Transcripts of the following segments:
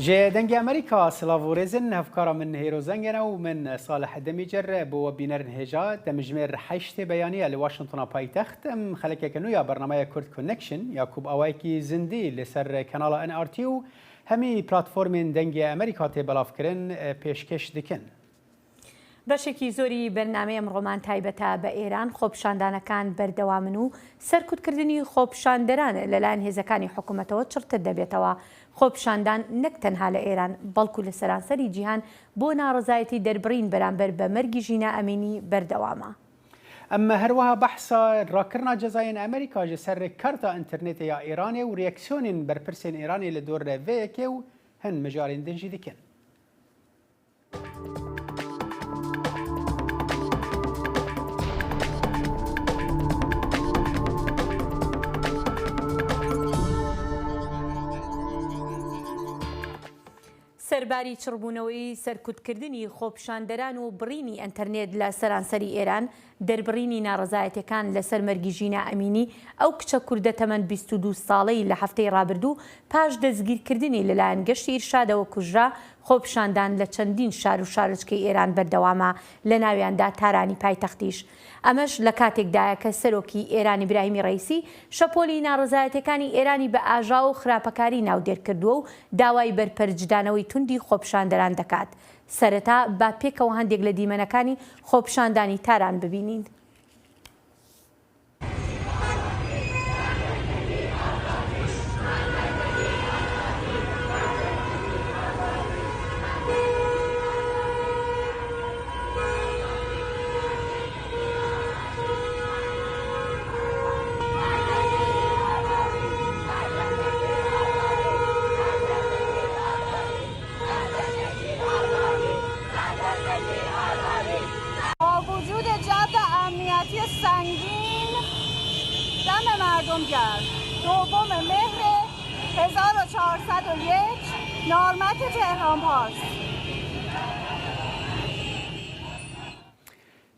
Ji Dengê Amerîka silav û rêzin hevkara min Hêro Zengene û min Salih Demîcer bo we bînerin hêja demjimêr heştê beyaniye li Washingtona paytext em xelekeke nû ya bernameya Kurd Connection ya ku bi awayekî zindî li ser kanala NRT û hemî platformên Dengê Amerîka tê belavkirin pêşkêş dikin. بەشێکی زۆری بەرنامەی ئەمڕۆمان تایبەتە بە ئێران، خۆپیشاندانەکان بەردەوامن و سەرکوتکردنی خۆپیشاندەران لەلایەن هێزەکانی حکومەتەوە چڕتر دەبێتەوە. خۆپیشاندان نەک تەنها لە ئێران، بەڵکو لە سەرانسەری جیهان بۆ ناڕەزایەتی دەربڕین بەرامبەر بە مەرگی ژینا ئەمینی بەردەوامە. ئەم هەروەها بەحسا ڕاکردنا جەزایên ئەمریکا ji ser karta înternetê ya Îranê û reaksiyonên berpirsên Îranê li dor vê yekê û hin mijarên din jî dikin. سەرباری چڕبوونەوەی سەرکوتکردنی خۆپیشاندەران و بڕینی ئەنتەرنێت لە سەرانسەری ئێران، دەربڕینی ناڕەزایەتیەکان لەسەر مەرگی ژینا ئەمینی، ئەو کچە کوردە تەمەن 22 ساڵەی لە هەفتەی ڕابردوو پاش دەستگیرکردنی لەلایەن گەشتی ئیرشادەوە کوژرا، خۆپیشاندان لە چەندین شار و شارۆچکەی ئێران بەردەوامە، لەناویاندا تارانی پایتەختیش. ئەمەش لە کاتێکدایە کە سەرۆکی ئێران ئیبراهیمی ڕەئیسی شەپۆلی ناڕەزایەتیەکانی ئێرانی بە ئاژاوە و خراپەکاری ناودێر کردووە و داوای بەرپەرچدانەوەی توندی خۆپیشاندەران دەکات. سەرەتا با پێکەوە هەندێک لە دیمەنەکانی خۆپیشاندانی تاران ببینین.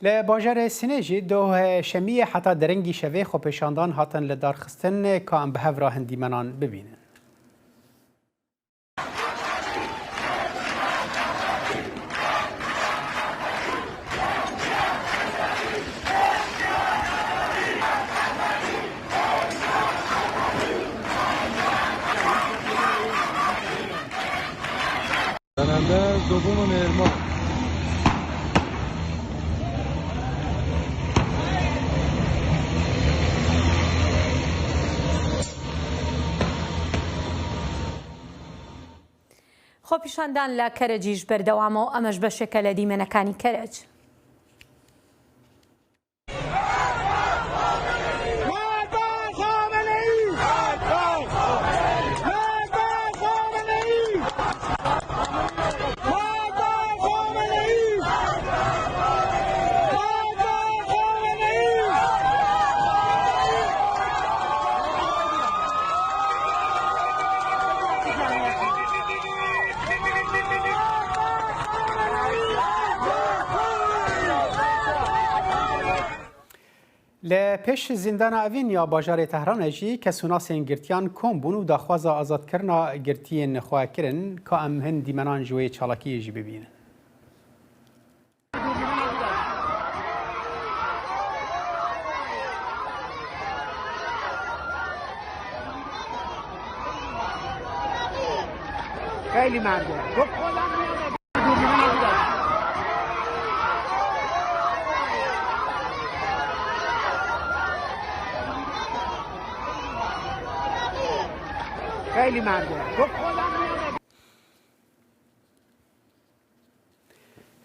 Li bajarê Sinê jî doh şemiyê heta derengî şevê xwepêşandan hatin lidarxistin ka em bi hev re hin dîmenan bibînin. زننده دوم مهر ماه. خۆپیشاندان لە کەرەجیش بەردەوامە و ئەمەش بەشێکە لە دیمەنەکانی کەرەج. Li pêş zîndana Evîn ya bajarê Tehranê jî kes û nasên girtiyan kom bûn û daxwaza azadkirina girtiyên xwe kirin ka em hin dîmenan ji wê çalakiyê jî bibînin. خیلی مرده گفت خودم خیلی مرده گفت خودم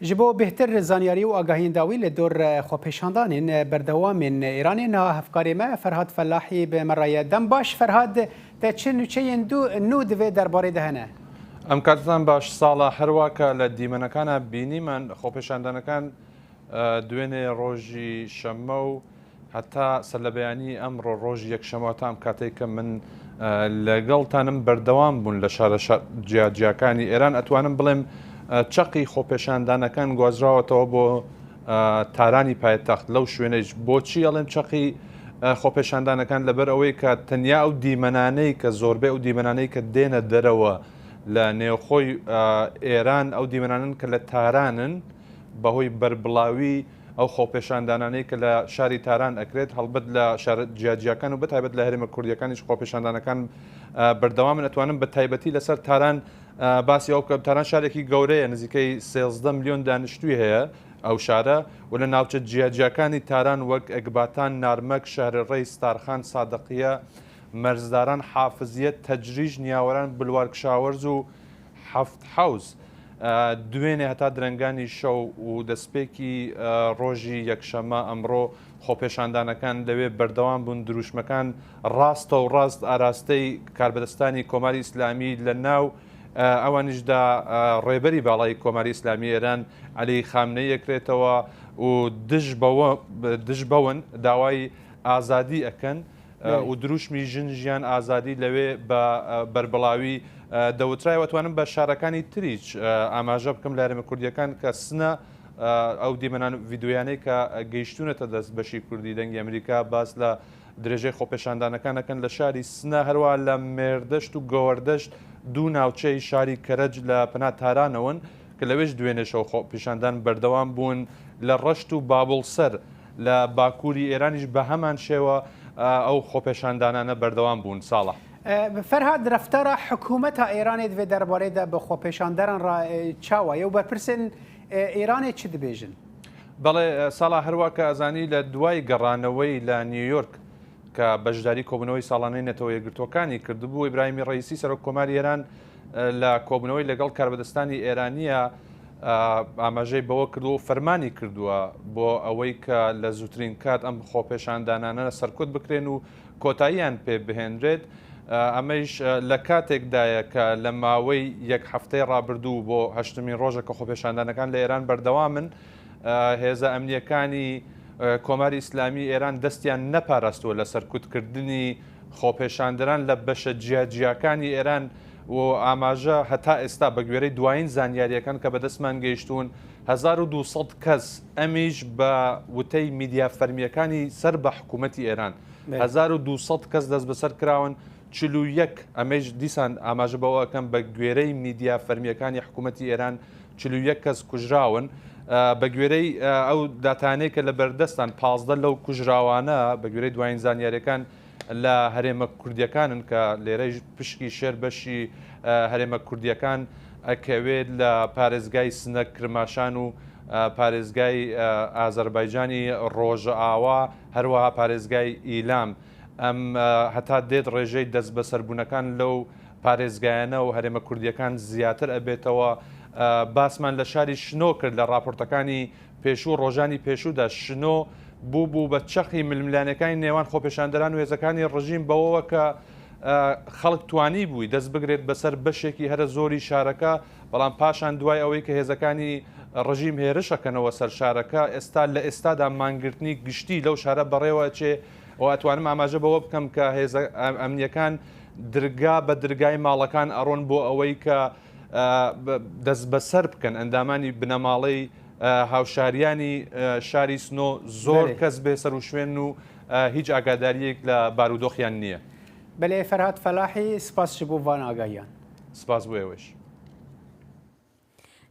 Ji bo bêhtir zanyarî û agahiyên dawî li dor xwepêşandanên berdewamên Îranê niha hevkarê me Ferhad Felahî bi me re ye. Dem baş Ferhad, te çi nûçeyên du nû di vê derbarê de hene? Em katetan baş sala herwa ke li dîmenekana bînîmen xwepêşandanەکان دوێنێ ڕۆژی شەممە و هەتا سەرلەبەیانی ئەمڕۆ ڕۆژی یەکشەممە تا ئەم کاتەی کە من لەگەڵتانم بەردەوام بوون لە شارە جیاجیاکانی ئێران ئەتوانم بڵێم چەقی خۆپێشاندانەکان گوازراوەتەوە بۆ تارانی پایتەخت لەو شوێنەیش بۆچی ئەڵێم چەقی خۆپێشاندانەکان لەبەر ئەوەی کە تەنیا ئەو دیمەنانەی کە زۆربەی ئەو دیمەنانەی کە دێنە دەرەوە. لە نێوخۆی ئێران ئەو دیمەنانەن کە لە تارانن بەهۆی بەربڵاوی ئەو خۆپێشاندانانەی کە لە شاری تاران ئەکرێت هەڵبەت لە شارە جیاجیاکان و بەتایبەت لە هەرێمە کوردیەکانیش خۆپێشاندانەکان بەردەوامن ئەتوانم بە تایبەتی لەسەر تاران باسی ئەو بکەم تاران شارێکی گەورەیە نزیکەی 13 میلیۆن دانیشتووی هەیە ئەو شارە و لە ناوچە جیاجیاکانی تاران وەک ئەکباتان نارمەک شەهرڕێی ستارخان سادقیە مەرزداران حافزیە تەجریش نیاوەران بلوار کشاوەرز و حەفت حەوز دوێنێ هەتا درەنگانی شەو و دەستپێکی ڕۆژی یەکشەممە ئەمڕۆ خۆپێشاندانەکان لەوێ بەردەوام بوون دروشمەکان ڕاستە و ڕاست ئاراستەی کاربەدەستانی کۆماری ئیسلامی لە ناو ئەوانیشدا ڕێبەری باڵای کۆماری ئیسلامی ئێران عەلی خامنەیی ئەکرێتەوە و دژ بەوە دژ بەون داوای ئازادی ئەکەن. و دروشمی ژن ژیان ئازادی لەوێ بە بەربڵاوی دەوترایەوە ئەتوانم بە شارەکانی تریش ئاماژە بکەم لە هەرێمە کوردیەکان کە سنە ئەو دیمەنان ڤیدیۆیانەی کە گەیشتونەتە دەست بەشی کوردی دەنگی ئەمریکا باس لە درێژەی خۆپێشاندانەکان ئەکەن لە شاری سنە هەروە لە مێردەشت و گەوەردەشت دوو ناوچەی شاری کەرەج لە پەنا تارانەوەن کە لەوێش دوێنێشەوە خۆپیشاندان بەردەوام بوون لە ڕەشت و بابڵسەر لە باکووری ئێرانیش بەهەمان شێوە ئەو خۆپێشاندانانە بەردەوام بوون. ساڵح. فەرهاد رەفتارا حکوومەتا ئێرانێ di vê derbarê de bi xwepêşanderan re çawa ye û berpirsên ئێرانێ چ dibêjin؟ بەڵێ ساڵح هەروا کە ئەزانی لە دوای گەڕانەوەی لە نیویۆرک کە بەشداری کۆبوونەوەی ساڵانەی نەتەوە یەکگرتووەکانی کردبوو، ئیبراهیمی ڕەئیسی سەرۆک کۆماری ئێران لە کۆبوونەوەی لەگەڵ کاربەدەستانی ئێرانییە ئاماژەی بەوە کردووە و فەرمانی کردووە بۆ ئەوەی کە لە زووترین کات ئەم خۆپێشاندانانە سەرکوت بکرێن و کۆتاییان پێ بهێنرێت. ئەمەیش لە کاتێکدایە کە لە ماوەی یەک هەفتەی ڕابردوو بۆ هەشتمین ڕۆژە کە خۆپێشاندانەکان لە ئێران بەردەوامن، هێزە ئەمنییەکانی کۆماری ئیسلامی ئێران دەستیان نەپاراستووە لە سەرکوتکردنی خۆپێشاندەران لە بەشە جیاجیاکانی ئێران و ئاماژە هەتا ئێستا بە گوێرەی دوایین زانیارییەکان کە بەدەستمان گەیشتوون 1200 کەس ئەمیش بە وتەی میدیا فەرمییەکانی سەر بە حکوومەتی ئێران 1200 کەس دەستبەسەر کراون 41 ئەمەیش دیسان ئاماژە بەوە ئەکەم بە گوێرەی میدیا فەرمییەکانی حکوومەتی ئێران 41 کەس کوژراون بە گوێرەی ئەو داتانەی کە لە بەردەستان 15 لەو کوژراوانە بە گوێرەی دوایین زانیاریەکان لە هەرێمە کوردیەکانن کە لێرەی پشکی شێر بەشی هەرێمە کوردیەکان ئەکەوێت لە پارێزگای سنە کرماشان و پارێزگای ئازەربایجانی ڕۆژئاوا هەروەها پارێزگای ئیلام ئەم هەتا دێت ڕێژەی دەستبەسەربوونەکان لەو پارێزگایانە و هەرێمە کوردییەکان زیاتر ئەبێتەوە، باسمان لە شاری شنۆ کرد لە ڕاپۆرتەکانی پێشوو ڕۆژانی پێشوودا شنۆ بوو بوو بە چەقی ململانێکانی نێوان خۆپێشاندەران و هێزەکانی ڕژیم بەوەوە کە خەڵک توانی بووی دەست بگرێت بەسەر بەشێکی هەرە زۆری شارەکە بەڵام پاشان دوای ئەوەی کە هێزەکانی ڕژیم هێرشەکەنەوە سەر شارەکە ئێستا لە ئێستادا مانگرتنی گشتی لەو شارە بەڕێوەچێ و ئەتوانم ئاماژە بەوە بکەم کە هێزە ئەمنیەکان درگا بە درگای ماڵەکان ئەڕۆن بۆ ئەوەی کە دەستبەسەر بکەن ئەندامانی بنەماڵەی هاوشاریانی شاری سنۆ زۆر کەس بێ سەروشوێن و هیچ ئاگاداریەک لە بارودۆخیان نییە. بەلێ فەرهاد فەلاحی سپاس ji bo van agahiyan. سپاس بۆ ئێوەش.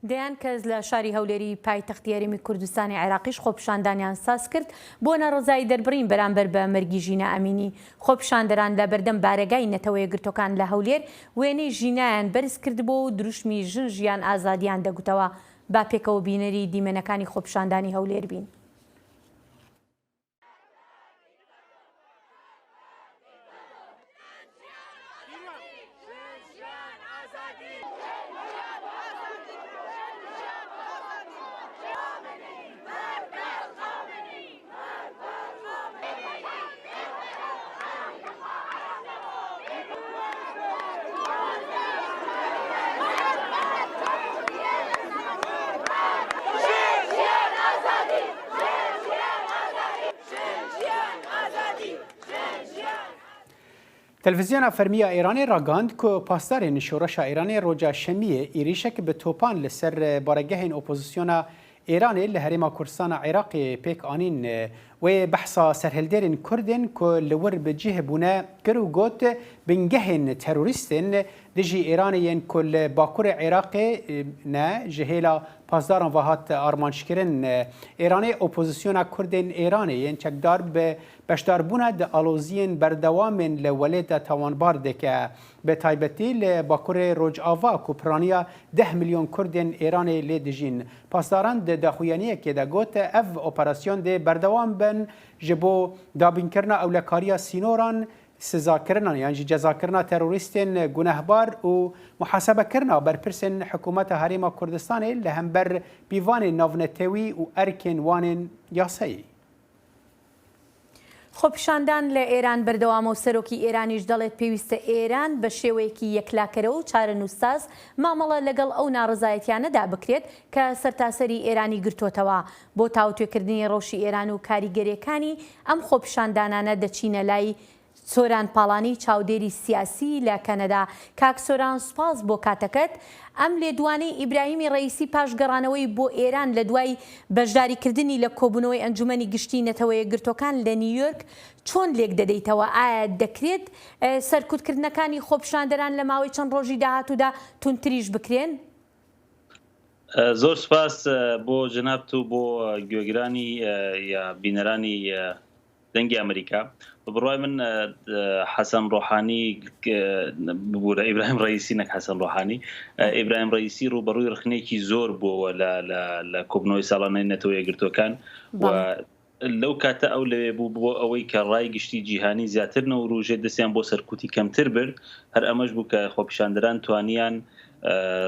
دەیان کەس لە شاری هەولێری پایتەختی هەرێمی کوردستانی عێراقیش خۆپیشاندانیان سازکرد بۆ ناڕەزایی دەربڕین بەرامبەر بە مەرگی ژینا ئەمینی. خۆپیشاندەران لە بەردەم بارەگای نەتەوەیەکگرتووەکان لە هەولێر وێنەی ژینایان بەرز کردبووە و دروشمی ژن ژیان ئازادییان دەگوتەوە. با پێکەوە بینەری دیمەنەکانی خۆپیشاندانی هەولێر بین. تەلەفزیۆنا فەرمی ya Îranê ragihand ku pasdarên şoreşa Îranê roja Şemiyê êrîşek bi topan li ser baregehên opozisyona Îranê li Herêma Kurdistana Iraqê pêk anîn. Wê behsa serhildêrên Kurdên ku li wir bi cih bûne kir û got, Bingehên terorîstên dijî Îranê yên ku li bakurê Iraqê ne ji hêla pasdaran ve hat armanckirin. Îranê opozisyona Kurdên Îranê yên çekdar bi beşdarbûna di aloziyên berdewamên li welêt de tawanbar dike. Bi taybetî li bakurê Rojava ku piraniya deh milyon Kurdên Îranê lê dijîn. Pasdaran di daxuyaniyekê de got, ev operasyon dê berdewam bin ji bo dabînkirina ewlekariya sînoran, sizakirina yan jî cezakirina terorîstên gunehbar û muhasebekirina berpirsên Hikûmeta Herêma Kurdistanê li hember pîvanên navnetewî û erkên wan ên yasayî. خۆپیشاندان لە ئێران بەردەوامە و سەرۆکی ئێرانیش دەڵێت پێویستە ئێران بە شێوەیەکی یەکلاکەرەوە و چارەنووسساز مامەڵە لەگەڵ ئەو ناڕەزایەتیانەدا بکرێت کە سەرتاسەری ئێرانی گرتۆتەوە. بۆ تاوتوێکردنی ڕەوشی ئێران و کاریگەریەکانی ئەم خۆپیشاندانانە دەچینە لای سۆران پاڵانی چاودێری سیاسی لە کەنەدا. کاک سۆران سوپاس بۆ کاتەکەت. ئەم لێدوانەی ئیبراهیمی ڕەئیسی پاش گەڕانەوەی بۆ ئێران لە دوای بەشداریکردنی لە کۆبوونەوەی ئەنجومەنی گشتی نەتەوەیەکگرتووەکان لە نیویۆرک چۆن لێکدەدەیتەوە؟ ئایا دەکرێت سەرکوتکردنەکانی خۆپیشاندەران لە ماوەی چەند ڕۆژی داهاتوودا توندتریش بکرێن؟ زۆر سوپاس بۆ جەنابت و بۆ گوێگرانی یا بینەرانی دەنگی ئەمریکا، بە بڕوای من حەسەن ڕۆحانی ببورە ئیبراهیم ڕەئیسی نەک حەسەن ڕۆحانی ئیبراهیم ڕەئیسی ڕووبەڕووی ڕخنێکی زۆر بووەوە لە لە کۆبنەوەی ساڵانەی نەتەوە یەکگرتووەکان و لەو کاتە ئەو لەوێ بوو بۆ ئەوەی کە ڕای گشتی جیهانی زیاتر نەوروژێت دەستیان بۆ سەرکوتی کەمتر برد هەر ئەمەش بوو کە خۆپیشاندەران توانیان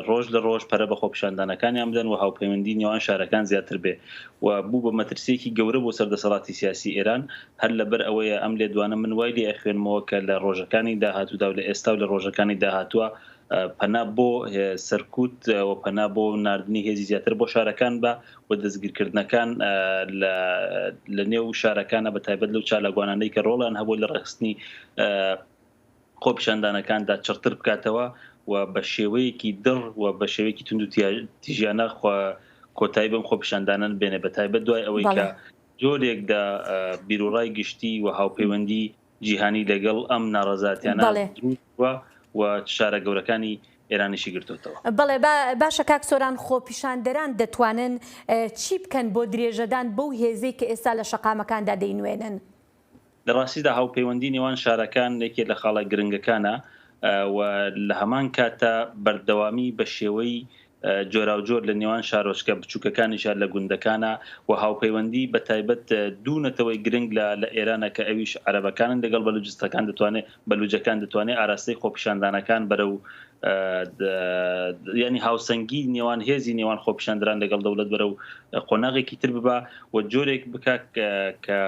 ڕۆژ لە ڕۆژ پەرە بە خۆپیشاندانەکانیان بدەن و هاوپەیوەندی نێوان شارەکان زیاتر بێ و بوو بە مەترسییەکی گەورە بۆ سەر دەسەڵاتی سیاسی ئێران. هەر لەبەر ئەوەیە ئەم لێدوانە من وای لێ ئەخوێنمەوە کە لە ڕۆژەکانی داهاتوودا و لە ئێستا و لە ڕۆژەکانی داهاتووە پەنا بۆ سەرکوت و پەنا بۆ ناردنی هێزی زیاتر بۆ شارەکان بە و دەستگیرکردنەکان لە لە نێو شارەکانە بە تایبەت لەو چالاکوانانەی کە ڕۆڵیان هەبوو لە ڕێکخستنی خۆپیشاندانەکاندا چڕتر بکاتەوە و بە شێوەیەکی دڕ و بە شێوەیەکی توند و تیژیانە کۆتایی بەم خۆپیشاندانان بێنێ بە تایبەت دوای ئەوەی کە جۆرێک لە بیروڕای گشتی و هاوپەیوەندی جیهانی لەگەڵ ئەم ناڕەزاتیانە دروست بووە و شارە گەورەکانی ئێرانیشی گرتۆتەوە. بەڵێ باشە کاک سۆران خۆپیشاندەران دەتوانن چی بکەن بۆ درێژەدان بەو هێزەی کە ئێستا لە شەقامەکاندا دەینوێنن؟ لە ڕاستیدا هاوپەیوەندی نێوان شارەکان یەکێ لە خاڵە گرنگەکانە و لە هەمان کاتدا بەردەوامی بە شێوەی جۆراوجۆر لە نێوان شارۆچکە بچووکەکانیشا لە گوندەکانە و هاوپەیوەندی بە تایبەت دوو نەتەوەی گرنگ لە لە ئێرانە کە ئەویش عەرەبەکانن لەگەڵ بەلوجستەکان دەتوانێ بەلوجەکان دەتوانێ ئاراستەی خۆپیشاندانەکان بەرەو یانی هاوسەنگی نێوان هێزی نێوان خۆپیشاندران لەگەڵ دەوڵەت بەرەو قۆناغێکی تر ببا و جۆرێک بکا کە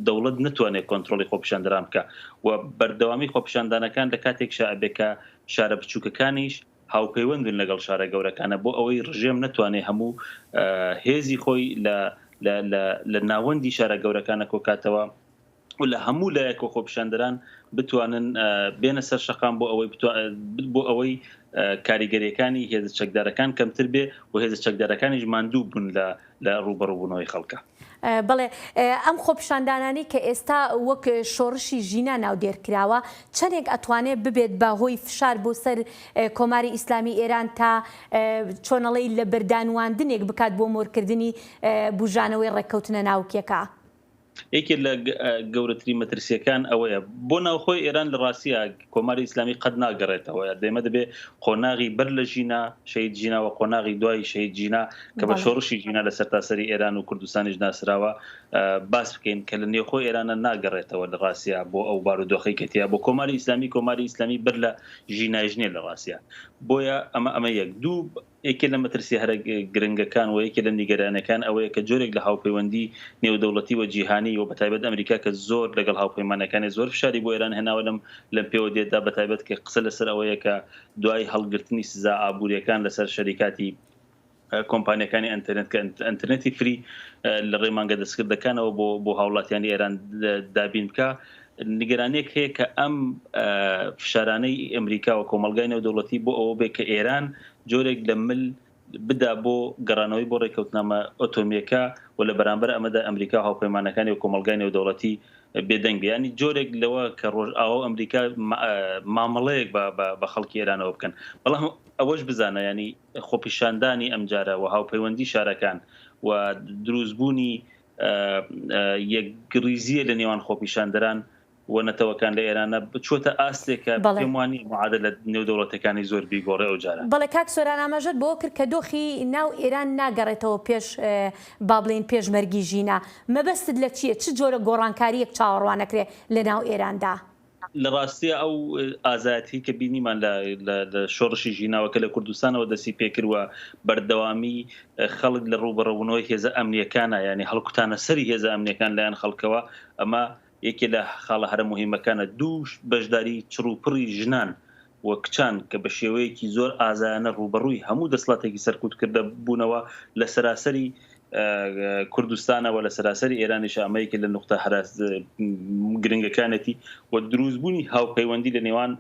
دەوڵەت نتوانێت کۆنترۆڵی خۆپیشاندران بکە و بەردەوامی خۆپیشاندانەکان لە کاتێک شا ئەبێ کە شارە بچووکەکانیش هاوپەیوەند بن لەگەڵ شارە گەورەکانە بۆ ئەوەی ڕژێم نەتوانێت هەموو هێزی خۆی لە لە ناوەندی شارە گەورەکانە کۆکاتەوە و لە هەموو لایەک و خۆپیشاندەران بتوانن بێنە سەر شەقام بۆ ئەوەی بۆ ئەوەی کاریگەریەکانی هێزە چەکدارەکان کەمتر بێ و هێزە چەکدارەکانیش ماندوو بوون لە لە ڕووبەڕووبوونەوەی خەڵکە. بەڵێ ئەم خۆپیشاندانانەی کە ئێستا وەک شۆڕشی ژینا ناودێر کراوە چەندێک ئەتوانێ ببێت بە هۆی فشار بۆ سەر کۆماری ئیسلامی ئێران تا چۆنەڵێی لەبەردانواندنێک بکات بۆ مۆرکردنی بوژانەوەی ڕێککەوتنە ناوکیەکە؟ یەکێ لە گەورەترین مەترسیەکان ئەوەیە بۆ ناوخۆی ئێران لە ڕاستیا کۆماری ئیسلامی قەت ناگەڕێتەوە دێمە دەبێ قۆناغی بەر لە ژینا شەهید ژینا و قۆناغی دوای شەهید ژینا کە بە شۆڕشی ژینا لە سەرتاسەری ئێران و کوردستانیش ناسراوە باس بکەین کە لە نێوخۆ ئێرانە ناگەڕێتەوە لە ڕاستیا بۆ ئەو بارودۆخی کە تیا بۆ کۆماری ئیسلامی کۆماری ئیسلامی بەر لە ژینایش نیە لە ڕاستیا بۆیە ئەمە ئەمە یەک دوو یەکێ لە مەترسیە هەرە گرنگەکان و یەکێ لە نیگەرانیەکان ئەوەیە کە جۆرێک لە هاوپەیوەندی نێودەوڵەتی و جیهانی و بەتایبەت ئەمریکا کە زۆر لەگەڵ هاوپەیمانەکانی زۆر فشاری بۆ ئێران هێناوە لەم لەم پێوەندیەدا بەتایبەت کە قسە لەسەر ئەوەیە کە دوای هەڵگرتنی سزا ئابووریەکان لەسەر شەریکاتی کۆمپانیەکانی ئەنتەرنێت کە ئەنتەرنێتی فری لە ڕێی مانگە دەستکردەکانەوە بۆ بۆ هاوڵاتیانی ئێران دابین بکە نیگەرانیەک هەیە کە ئەم فشارانەی ئەمریکا و کۆمەڵگای نێودەوڵەتی بۆ ئەوە بێ کە ئێران جۆرێک لە مل بدا بۆ گەڕانەوەی بۆ ڕێککەوتنامە ئەتۆمییەکە و لە بەرامبەر ئەمەدا ئەمریکا و هاوپەیمانەکانی و کۆمەڵگای نێودەوڵەتی بێدەنگ بێ. یانی جۆرێک لەوە کە ڕۆژئاوا و ئەمریکا مامەڵەیەک بە خەڵکی ئێرانەوە بکەن. بەڵام ئەوەش بزانە یانی خۆپیشاندانی ئەمجارە و هاوپەیوەندی شارەکان و دروستبوونی یەکڕیزییە لە نێوان خۆپیشاندەران و نەتەوەکان لە ئێرانە بچووەتە ئاستێک کە پێم وا نییە معادلە نێودەوڵەتیەکانی زۆر بیگۆڕێ ئەو جارە. بەڵێ کاک سۆران ئاماژەت بەوە کرد کە دۆخی ناو ئێران ناگەڕێتەوە پێش با بڵێین پێش مەرگی ژینا مەبەستت لە چییە چ جۆرە گۆڕانکارییەک چاوەڕوان ئەکرێ لە ناو ئێراندا؟ لە ڕاستیا ئەو ئازایەتیی کە بینیمان لە لە شۆڕشی ژیناوە کە لە کوردستانەوە دەستی پێکرد و بەردەوامی خەڵک لە ڕووبەڕووبوونەوەی هێزە ئەمنییەکانە یانی هەڵکوتانە سەری هێزە ئەمنییەکان لایەن خەڵکەوە ئەمە یەکێ لە خاڵە هەرە موهیمەکانە، دوو بەشداری چڕوپڕی ژنان و کچان کە بە شێوەیەکی زۆر ئازایانە ڕووبەڕووی هەموو دەسڵاتێکی سەرکوتکردە بوونەوە لە سەراسەری کوردستانە و لە سەراسەری ئێرانیش ئەمە یەکێ لە نوقتە هەرە گرنگەکانێتی و دروستبوونی هاوپەیوەندی لە نێوان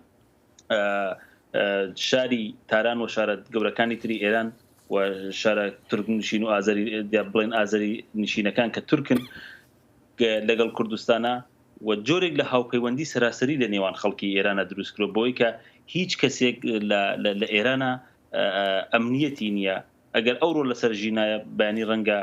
شاری تاران و شارە گەورەکانی تری ئێران و شارە تورک نشین و ئازەری بڵێن ئازەری نشینەکان کە تورکن لەگەڵ کوردستانا و جۆرێک لە هاوپەیوەندی سەراسەری لە نێوان خەڵکی ئێرانە دروست کرد بۆی کە هیچ کەسێک لە ئێرانە ئەمنیەتی نییە ئەگەر ئەوڕۆ لەسەر ژینایە بەیانی ڕەنگە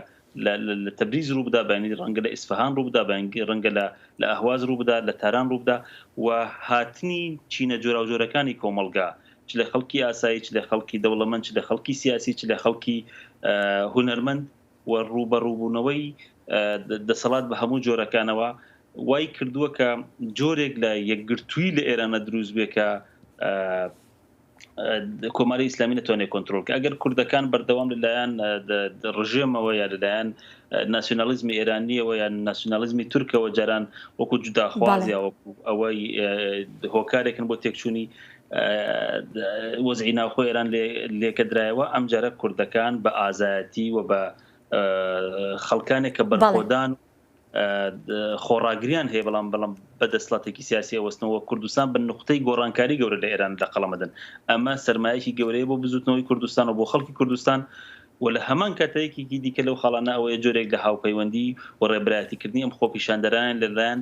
لە تەبریز ڕووبدا بەیانی ڕەنگە لە ئیسفهان ڕووبدا بەیانی ڕەنگە لە لە ئەهواز ڕووبدا لە تاران ڕووبدا و هاتنی چینە جۆراوجۆرەکانی کۆمەڵگا چ لە خەڵکی ئاسایی چ لە خەڵکی دەوڵەمەند چ لە خەڵکی سیاسی چ لە خەڵکی هونەرمەند و ڕووبەڕووبوونەوەی دەسەڵات بە هەموو جۆرەکانەوە وای کردووە کە جۆرێک لە یەکگرتووی لە ئێرانە دروست بێ کە کۆماری ئیسلامی نەتوانێت کۆنترۆڵ کە ئەگەر کوردەکان بەردەوام لەلایەن ڕژێمەوە یا لەلایەن ناسیۆنالیزمی ئێرانیەوە یان ناسیۆنالیزمی تورکەوە جاران وەکو جوداخواز یا وەکو ئەوەی هۆکارێکن بۆ تێکچوونی وەزعی ناوخۆی ئێران لێکەدرایەوە، ئەمجارە کوردەکان بە ئازایەتی و بە خەڵکانێک کە بەرخۆدان خۆڕاگریان هەیە بەڵام بەڵام بە دەسڵاتێکی سیاسی ئەوەستنەوە کوردستان بە نقطەی گۆڕانکاری گەورە لە ئێران لە قەڵەمەدەن ئەمە سەرمایەکی گەورەیە بۆ بزوتنەوەی کوردستان و بۆ خەڵکی کوردستان و لە هەمان کاتە یەکێکی دیکە لەو خاڵانە ئەوەیە جۆرێک لە هاوپەیوەندی و ڕێبەرایەتیکردنی ئەم خۆپیشاندەران لەلایەن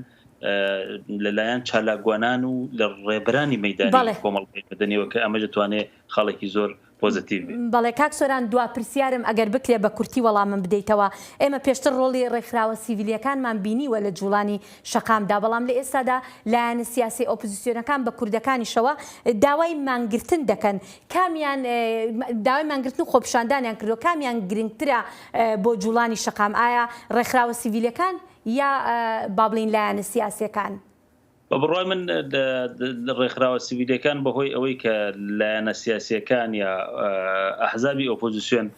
لەلایەن چالاکوانان و لە ڕێبەرانی مەیدانی کۆمەڵگای مەدەنیەوە کە ئەمەش دەتوانێت خاڵێکی زۆر پۆزەتیڤ بێت. بەڵێ کاک سۆران دوا پرسیارم ئەگەر بکرێ بە کورتی وەڵامم بدەیتەوە، ئێمە پێشتر ڕۆڵی ڕێکخراوە سیڤیلیەکانمان بینیوە لە جوڵانی شەقامدا بەڵام لە ئێستادا لایەنە سیاسیە ئۆپزسیۆنەکان بە کوردەکانیشەوە داوای مانگرتن دەکەن کامیان داوای مانگرتن و خۆپیشاندانیان کردوە کامیان گرنگترە بۆ جوڵانی شەقام ئایا ڕێکخراوە سیڤیلەکان یا با بڵێین لایەنە سیاسیەکان؟ بە بڕوای من ڕێکخراوە سیڤیلەکان بەهۆی ئەوەی کە لایەنە سیاسیەکان یا ئەحزابی ئۆپۆزیسیۆن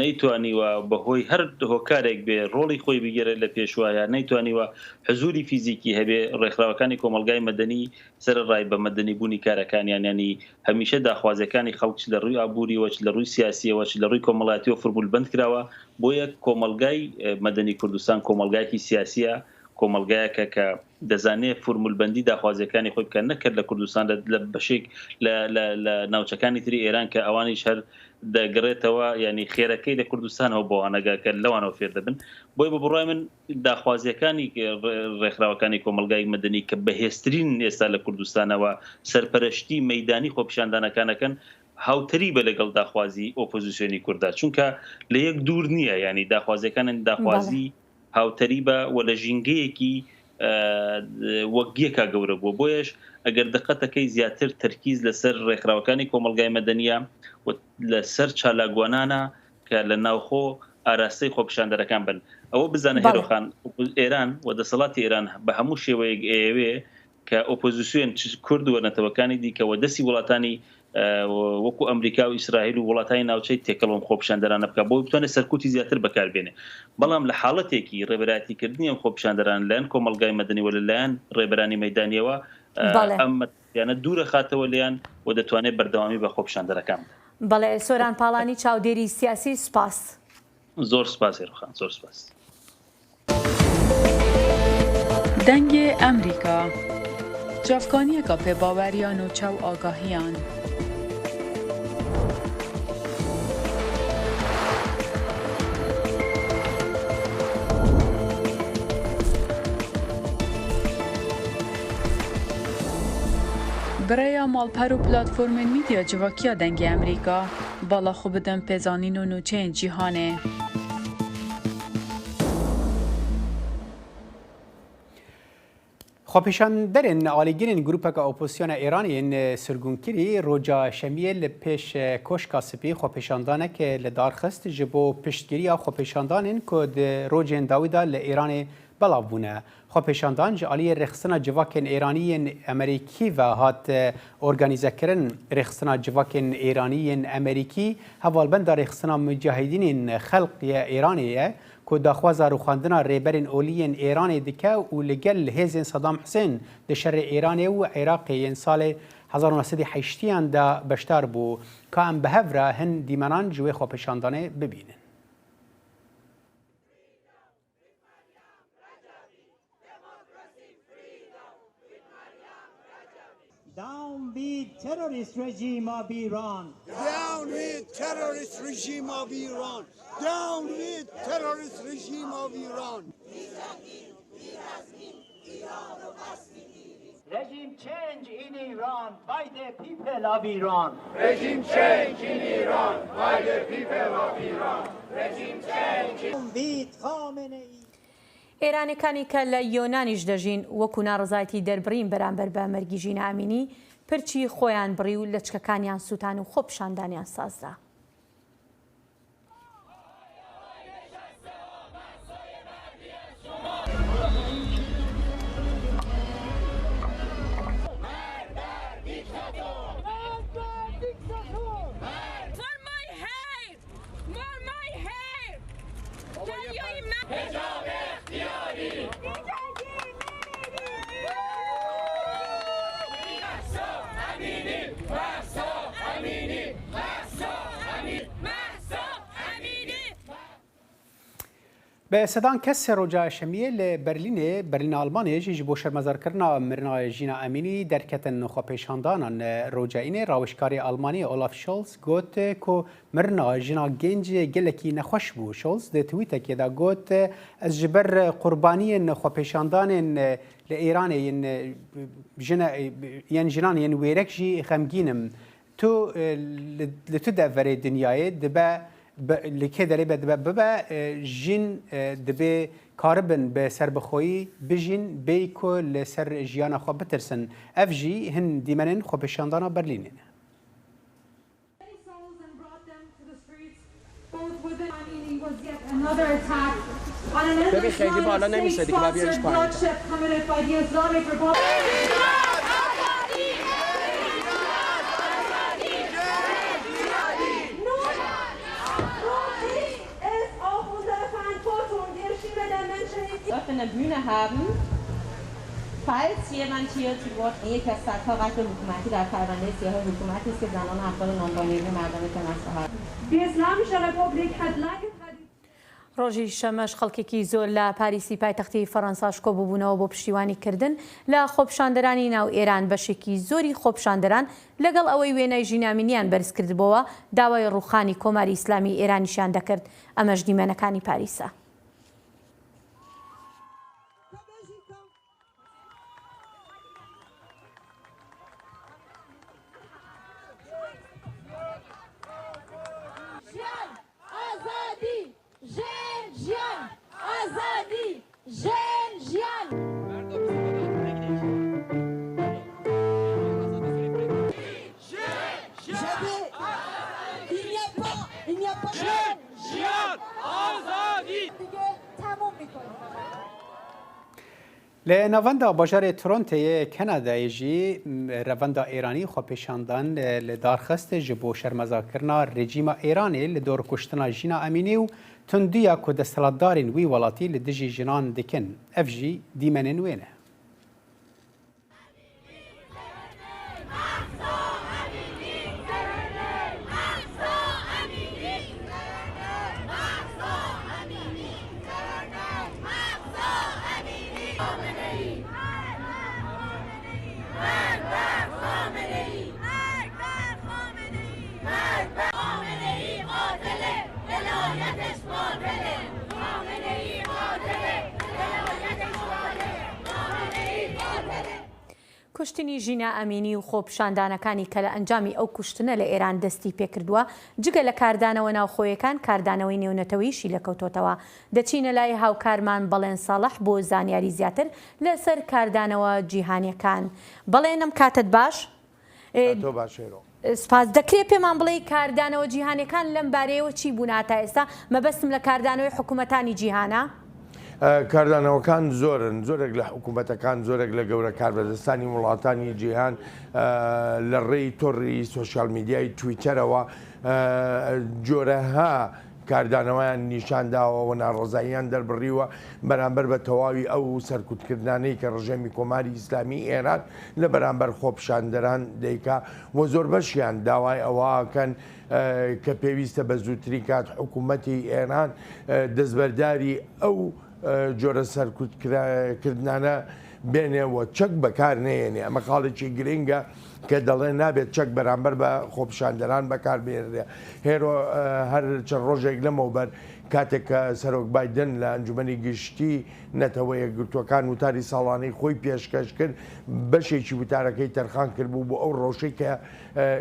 نەیتوانیوە بەهۆی هەر هۆکارێک بێ ڕۆڵی خۆی بگێرێت لە پێشوە یا نەیتوانیوە حزوری فیزیکی هەبێ ڕێکخراوەکانی کۆمەڵگای مەدەنی سەرەڕای بە مەدەنی بوونی کارەکانیان یانی هەمیشە داخوازیەکانی خەڵک چ لە ڕووی ئابووریەوە چ لە ڕووی سیاسیەوە چ لە ڕووی کۆمەڵایەتیەوە فرمول بەند کراوە بۆیە کۆمەڵگای مەدەنی کوردستان کۆمەڵگایەکی سیاسیە کۆمەڵگایەکە کە دەزانێ فورمول بەندی داخوازیەکانی خۆی بکات نەک هەر لە کوردستان لە بەشێک لە ناوچەکانی تری ئێران کە ئەوانیش هەر دەگرێتەوە ینی خێرەکەی لە کوردستانەوە بۆ ئەنەگا کە لەوانەوە فێر دەبن بۆی بە بڕای من داخوازیەکانی ڕێکخراوەکانی کۆمەڵگای مەدەنی کە بەهێزترین ئێستا لە کوردستانەوە سەرپەرشتی مەدانی خۆپیشاندانەکانەکەن هاوتەریبە لەگەڵ داخوازی ئۆپۆزیسیۆنی کورددا چونکە لە یەک دوور نییە ینی داخوازیەکانن داخوازی هاوتەریبە و لە ژینگەیەکی وەک یەکا گەورە بووە بۆیەش ئەگەر دقەتەکەی زیاتر تەرکیز لەسەر ڕێکخراوەکانی کۆمەڵگای مەدەنیە و لەسەر چالاکوانانە کە لە ناوخۆ ئاراستەی خۆپیشاندەرەکان بن ئەوە بزانە هێرۆخان ئێران و دەسەڵاتی ئێران بە هەموو شێوەیەک ئەیەوێ کە ئۆپۆزیسیۆن چ کورد و نەتەوەکانی دیکە و دەستی وڵاتانی وەکو ئەمریکا و ئیسرائیل و وڵاتانی ناوچەی تێکەڵ بەم خۆپیشاندەرانە بکات بۆی بتوانێت سەرکوتی زیاتر بەکاربێنێ بەڵام لە حاڵەتێکی ڕێبەرایەتیکردنی ئەم خۆپیشاندەران لەلایەن کۆمەڵگای مەدەنی و لەلایەن ڕێبەرانی مەیدانیەوە ئەم مەترسیانە دوورەخاتەوە لێیان و دەتوانێت بەردەوامی بە خۆپیشاندەرەکان بدات. بەڵێ سۆران پاڵانی چاودێری سیاسی سوپاس. زۆر سپاس هێرۆخان زۆر سپاس. دەنگێ ئەمریکا، چاڤکانیەکا پێباوەریا نوچە و ئاگاهیان. Bi rêya malper û platformên mîdya civakî ya Dengê Amerîka, bala xwe bidin pêzanîn û nûçeyên cîhanê. Xwepêşanderên alîgirên grûpeke opozisyona Îranê yên sirgûnkirî roja Şemiyê li pêş Koşka Spî xwepêşandanek li dar xist ji bo piştgiriya xwepêşandanên ku di rojên dawî de li Îranê belav bûne. Xwepêşandan ji aliyê Rêxistina Civakên Îranî yên Amerîkî ve hat organîzekirin. Rêxistina Civakên Îranî yên Amerîkî hevalbenda Rêxistina Mucahîdînên Xelq ye Îranê ye ku daxwaza rûxandina rêberên olî yên Îranê dike û li gel hêzên Sedam Husên di şerê Îranê û Iraqê yên salê 1980 yan de beşdar bû. Ka em bi hev re hin dîmenan ji wê xwepêşandanê bibînin. Down with terrorist regime of Iran. Down with terrorist regime of Iran. Down with terrorist regime of Iran. Regime change in Iran by the people of Iran. Regime change in Iran by the people of Iran. Regime change in with Khamenei. ئێرانیەکانی کە لە یۆنانیش دەژین وەکو ناڕەزایەتی دەربڕین بەرامبەر بە مەرگی ژینا ئەمینی پرچی خۆیان بڕی و لەچکەکانیان سوتان و خۆپیشاندانیان سازدا. Bi sedan kes roja Şemiyê li Berlînê, Berlîna Almanyê jî ji bo şermezarkirina mirina Jîna Emînî derketin xwepêşandanan. Roja Înê rawêjkarê Almanî Olaf Scholz got ku Mirina jina gênc gelekî nexweş bû. Scholz di twîtekê de got, Ez ji ber qurbaniyên xwepêşandanên li Îranê yên yên jinan yên wêrek jî xemgîn im. Tu li tu deverê dinyayê dibe li kê derê be dibe bibe jin dibê karibin bi serbixweyî bijîn bêyî ku li ser jiyana xwe bitirsin. Ev jî hin dîmenên xwepêşandana Berlînê ne. ببین خیلی بالا نمیشه دیگه باید بیاریش پایین. ڕۆژی شەمەش خەڵکێکی زۆر لە پاریسی پایتەختی فەڕەنساش کۆببوونەوە بۆ پشتیوانی کردن لە خۆپیشاندەرانی ناو ئێران، بەشێکی زۆری خۆپیشاندەران لەگەڵ ئەوەی وێنای ژینا ئەمینیان بەرزکردبۆوە داوای ڕووخانی کۆماری ئیسلامی ئێرانیشیان دەکرد، ئەمەش دیمەنەکانی پاریسە. Li navenda bajarê Torontoyê Kanadayê jî revenda Îranî xwepêşandan li dar xist ji bo şermezarkirina rejîma Îranê li dor kuştina Jîna Emînî û tundiya ku desthilatdarên wî welatî li dijî jinan dikin. Ev jî dîmenên wê ne. کوشتنی ژینا ئەمینی و خۆپیشاندانەکانی کە لە ئەنجامی ئەو کوشتنە لە ئێران دەستی پێکردووە، جگە لە کاردانەوە ناوخۆیەکان کاردانەوەی نێونەتەوەییشی لێکەوتۆتەوە. دەچینە لای هاوکارمان بەڵێن ساڵح بۆ زانیاری زیاتر لەسەر کاردانەوە جیهانیەکان. بەڵێن ئەم کاتەت باش. کاتۆ باش هێرۆ. سپاس. دەکرێ پێمان بڵێی کاردانەوە جیهانیەکان لەم بارەیەوە چی بوون هاتا ئێستا؟ مەبەستم لە کاردانەوەی حکومەتانی جیهانە. کاردانەوەکان زۆرن، زۆرێک لە حکومەتەکان، زۆرێک لە گەورە کاربەدەستانی وڵاتانی جیهان لە ڕێی تۆڕی سۆشیال میدیای تویتەرەوە جۆرەها کاردانەوەیان نیشان داوە و ناڕەزاییان دەربڕیوە بەرامبەر بە تەواوی ئەو سەرکوتکردنانەی کە ڕژێمی کۆماری ئیسلامی ئێران لە بەرامبەر خۆپیشاندەران دەیکا و زۆربەشیان داوای ئەوە ئەکەن کە پێویستە بە زووترین کات حکوومەتی ئێران دەستبەرداری ئەو جۆرە سەرکوتکردنانە بێنێ و چەک بەکار نەیەنێ. ئەمە خاڵێکی گرنگە کە دەڵێ نابێت چەک بەرامبەر بە خۆپیشاندەران بەکار بهێنرێ. هێرۆ هەر چەند ڕۆژێک لەمەوبەر کاتێک کە سەرۆک بایدن لە ئەنجومەنی گشتی نەتەوە یەکگرتووەکان وتاری ساڵانەی خۆی پێشکەش کرد، بەشێکی وتارەکەی تەرخان کردبوو بۆ ئەو ڕەوشەی کە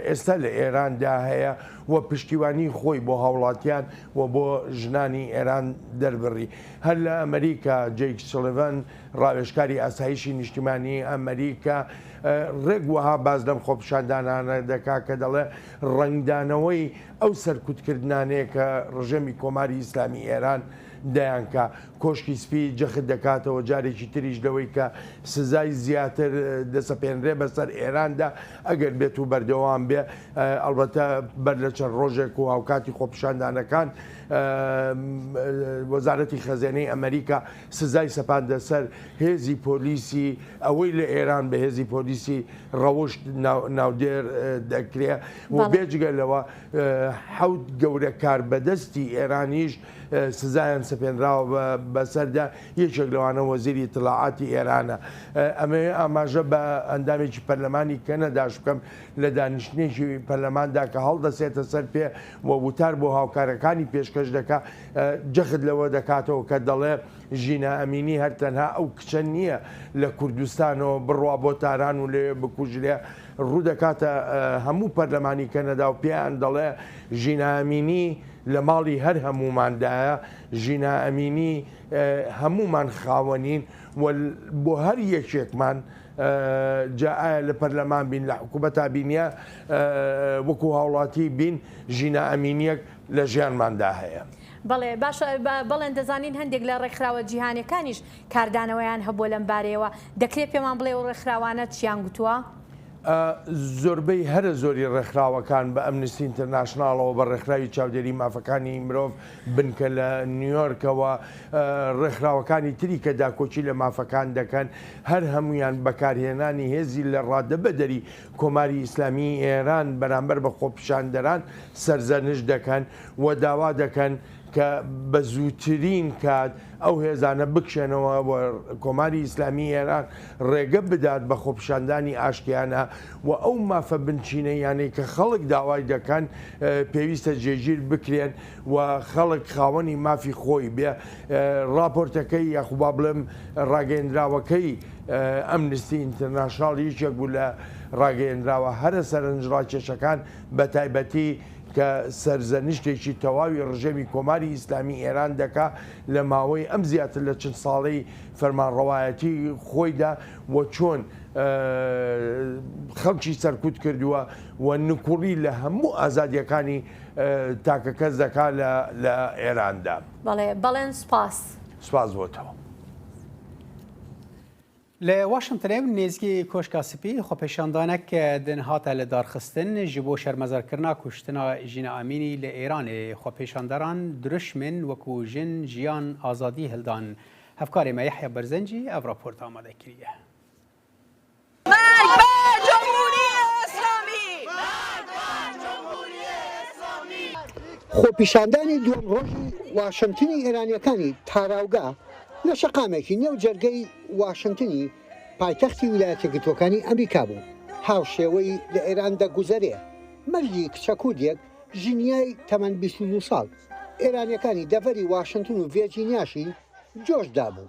ئێستا لە ئێراندا هەیە و پشتیوانی خۆی بۆ هاوڵاتیان و بۆ ژنانی ئێران دەربڕی. هەر لە ئەمریکا جەیک سڵیڤان ڕاوێژکاری ئاسایشی نیشتیمانیی ئەمریکا ڕێک وەها باس لەم خۆپیشاندانانە دەکا کە دەڵێ ڕەنگدانەوەی ئەو سەرکوتکردنانەیە کە ڕژێمی کۆماری ئیسلامی ئێران دەیانکا. کۆشکی سپی جەخت دەکاتەوە جارێکی تریش لەوەی کە سزای زیاتر دەسەپێنرێ بەسەر ئێراندا ئەگەر بێت و بەردەوام بێ. ئەڵبەتە بەر لە چەند ڕۆژێک و هاوکاتی خۆپیشاندانەکان وەزارەتی خەزێنەی ئەمریکا سزای سەپاندە سەر هێزی پۆلیسی ئەوەی لە ئێران بە هێزی پۆلیسی ڕەوشت ناودێر دەکرێ و بێجگە لەوە حەوت گەورە کاربەدەستی ئێرانیش سزایان سەپێنراوە بەسەردا، یەکێک لەوانە وەزیری ئیتڵاعاتی ئێرانە. ئەمەوێ ئاماژە بە ئەندامێکی پەرلەمانی کەنەداش بکەم لە دانیشتنێکی پەرلەماندا کە هەڵدەسێتە سەر پێ و وتار بۆ هاوکارەکانی پێشکەش دەکا، جەخت لەوە دەکاتەوە کە دەڵێ ژینا ئەمینی هەر تەنها ئەو کچە نییە لە کوردستانەوە بڕوا بۆ تاران و لەوێ بکوژرێ، ڕوو دەکاتە هەموو پەرلەمانی کەنەدا و پێیان دەڵێ ژینا ئەمینی لە ماڵی هەر هەمووماندایە، ژینا ئەمینی هەموومان خاوەنین و بۆ هەر یەکێکمان جا ئایا لە پەرلەمان بین، لە حکوومەتا بین یا وەکوو هاوڵاتی بین، ژینا ئەمینییەک لە ژیانماندا هەیە. بەڵێ باشە بەڵێن دەزانین هەندێک لە ڕێکخراوە جیهانیەکانیش کاردانەوەیان هەبووە لەم بارەیەوە، دەکرێت پێمان بڵێ ئەو ڕێکخراوانە چیان گوتووە؟ زۆربەی هەرە زۆری ڕێکخراوەکان بە ئەمنستی ئینتەرناشناڵەوە، بە ڕێکخراوی چاودێری مافەکانی مرۆڤ بنکە لە نیویۆرکەوە، ڕێکخراوەکانی تری کە داکۆکی لە مافەکان دەکەن، هەر هەموویان بەکارهێنانی هێزی لە ڕادەبەدەری کۆماری ئیسلامیی ئێران بەرامبەر بە خۆپیشاندەران سەرزەنشت دەکەن و داوا دەکەن کە بە زووترین کات ئەو هێزانە بکشێنەوە و کۆماری ئیسلامیی ئێران ڕێگە بدات بە خۆپیشاندانی ئاشتیانە و ئەو مافە بنچینەییانەی کە خەڵک داوای دەکەن پێویستە جێگیر بکرێن و خەڵک خاوەنی مافی خۆی بێ. ڕاپۆرتەکەی یاخو با بڵێم ڕاگەیەندراوەکەی ئەمنستی ئینتەرناشناڵ یەکێک بوو لە ڕاگەیەندراوە هەرە سەرنجڕاکێشەکان بەتایبەتی کە سەرزەنشتێکی تەواوی ڕژێمی کۆماری ئیسلامی ئێران دەکا لە ماوەی ئەم زیاتر لە چل ساڵەی فەرمانڕەوایەتی خۆیدا و چۆن خەڵکی سەرکوت کردووە و نکوڵی لە هەموو ئازادییەکانی تاکەکەس دەکا لە ئێراندا. بەڵێ بەڵێن سوپاس. سوپاس بۆ تۆ. لە واشنتنێ و نێزیکی کۆشکا سپی خۆپێشاندانەک دن هاتە لەدارخستن ji bo şermezarkirina kuştina Jîna Emînî li Îranê. Xwepêşanderan dirûşmên wekû Jin, Jiyan, Azadî hildan. Hevkarê me Yehya Berzencî ev raport amade kiriye. خۆپیشاندانی دووەم ڕۆژی واشنتنی ئێرانییەکانی تاراوگە لە شەقامێکی نێو جەرگەی واشنتنی پایتەختی ویلایەتە یەکگرتووەکانی ئەمریکا بوو، هاوشێوەی لە ئێران دەگوزەرێ مەرگی کچە کوردێک ژنیای تەمەن 22 ساڵ ئێرانییەکانی دەڤەری واشنتن و ڤێرجینیاشی جۆش دابوو.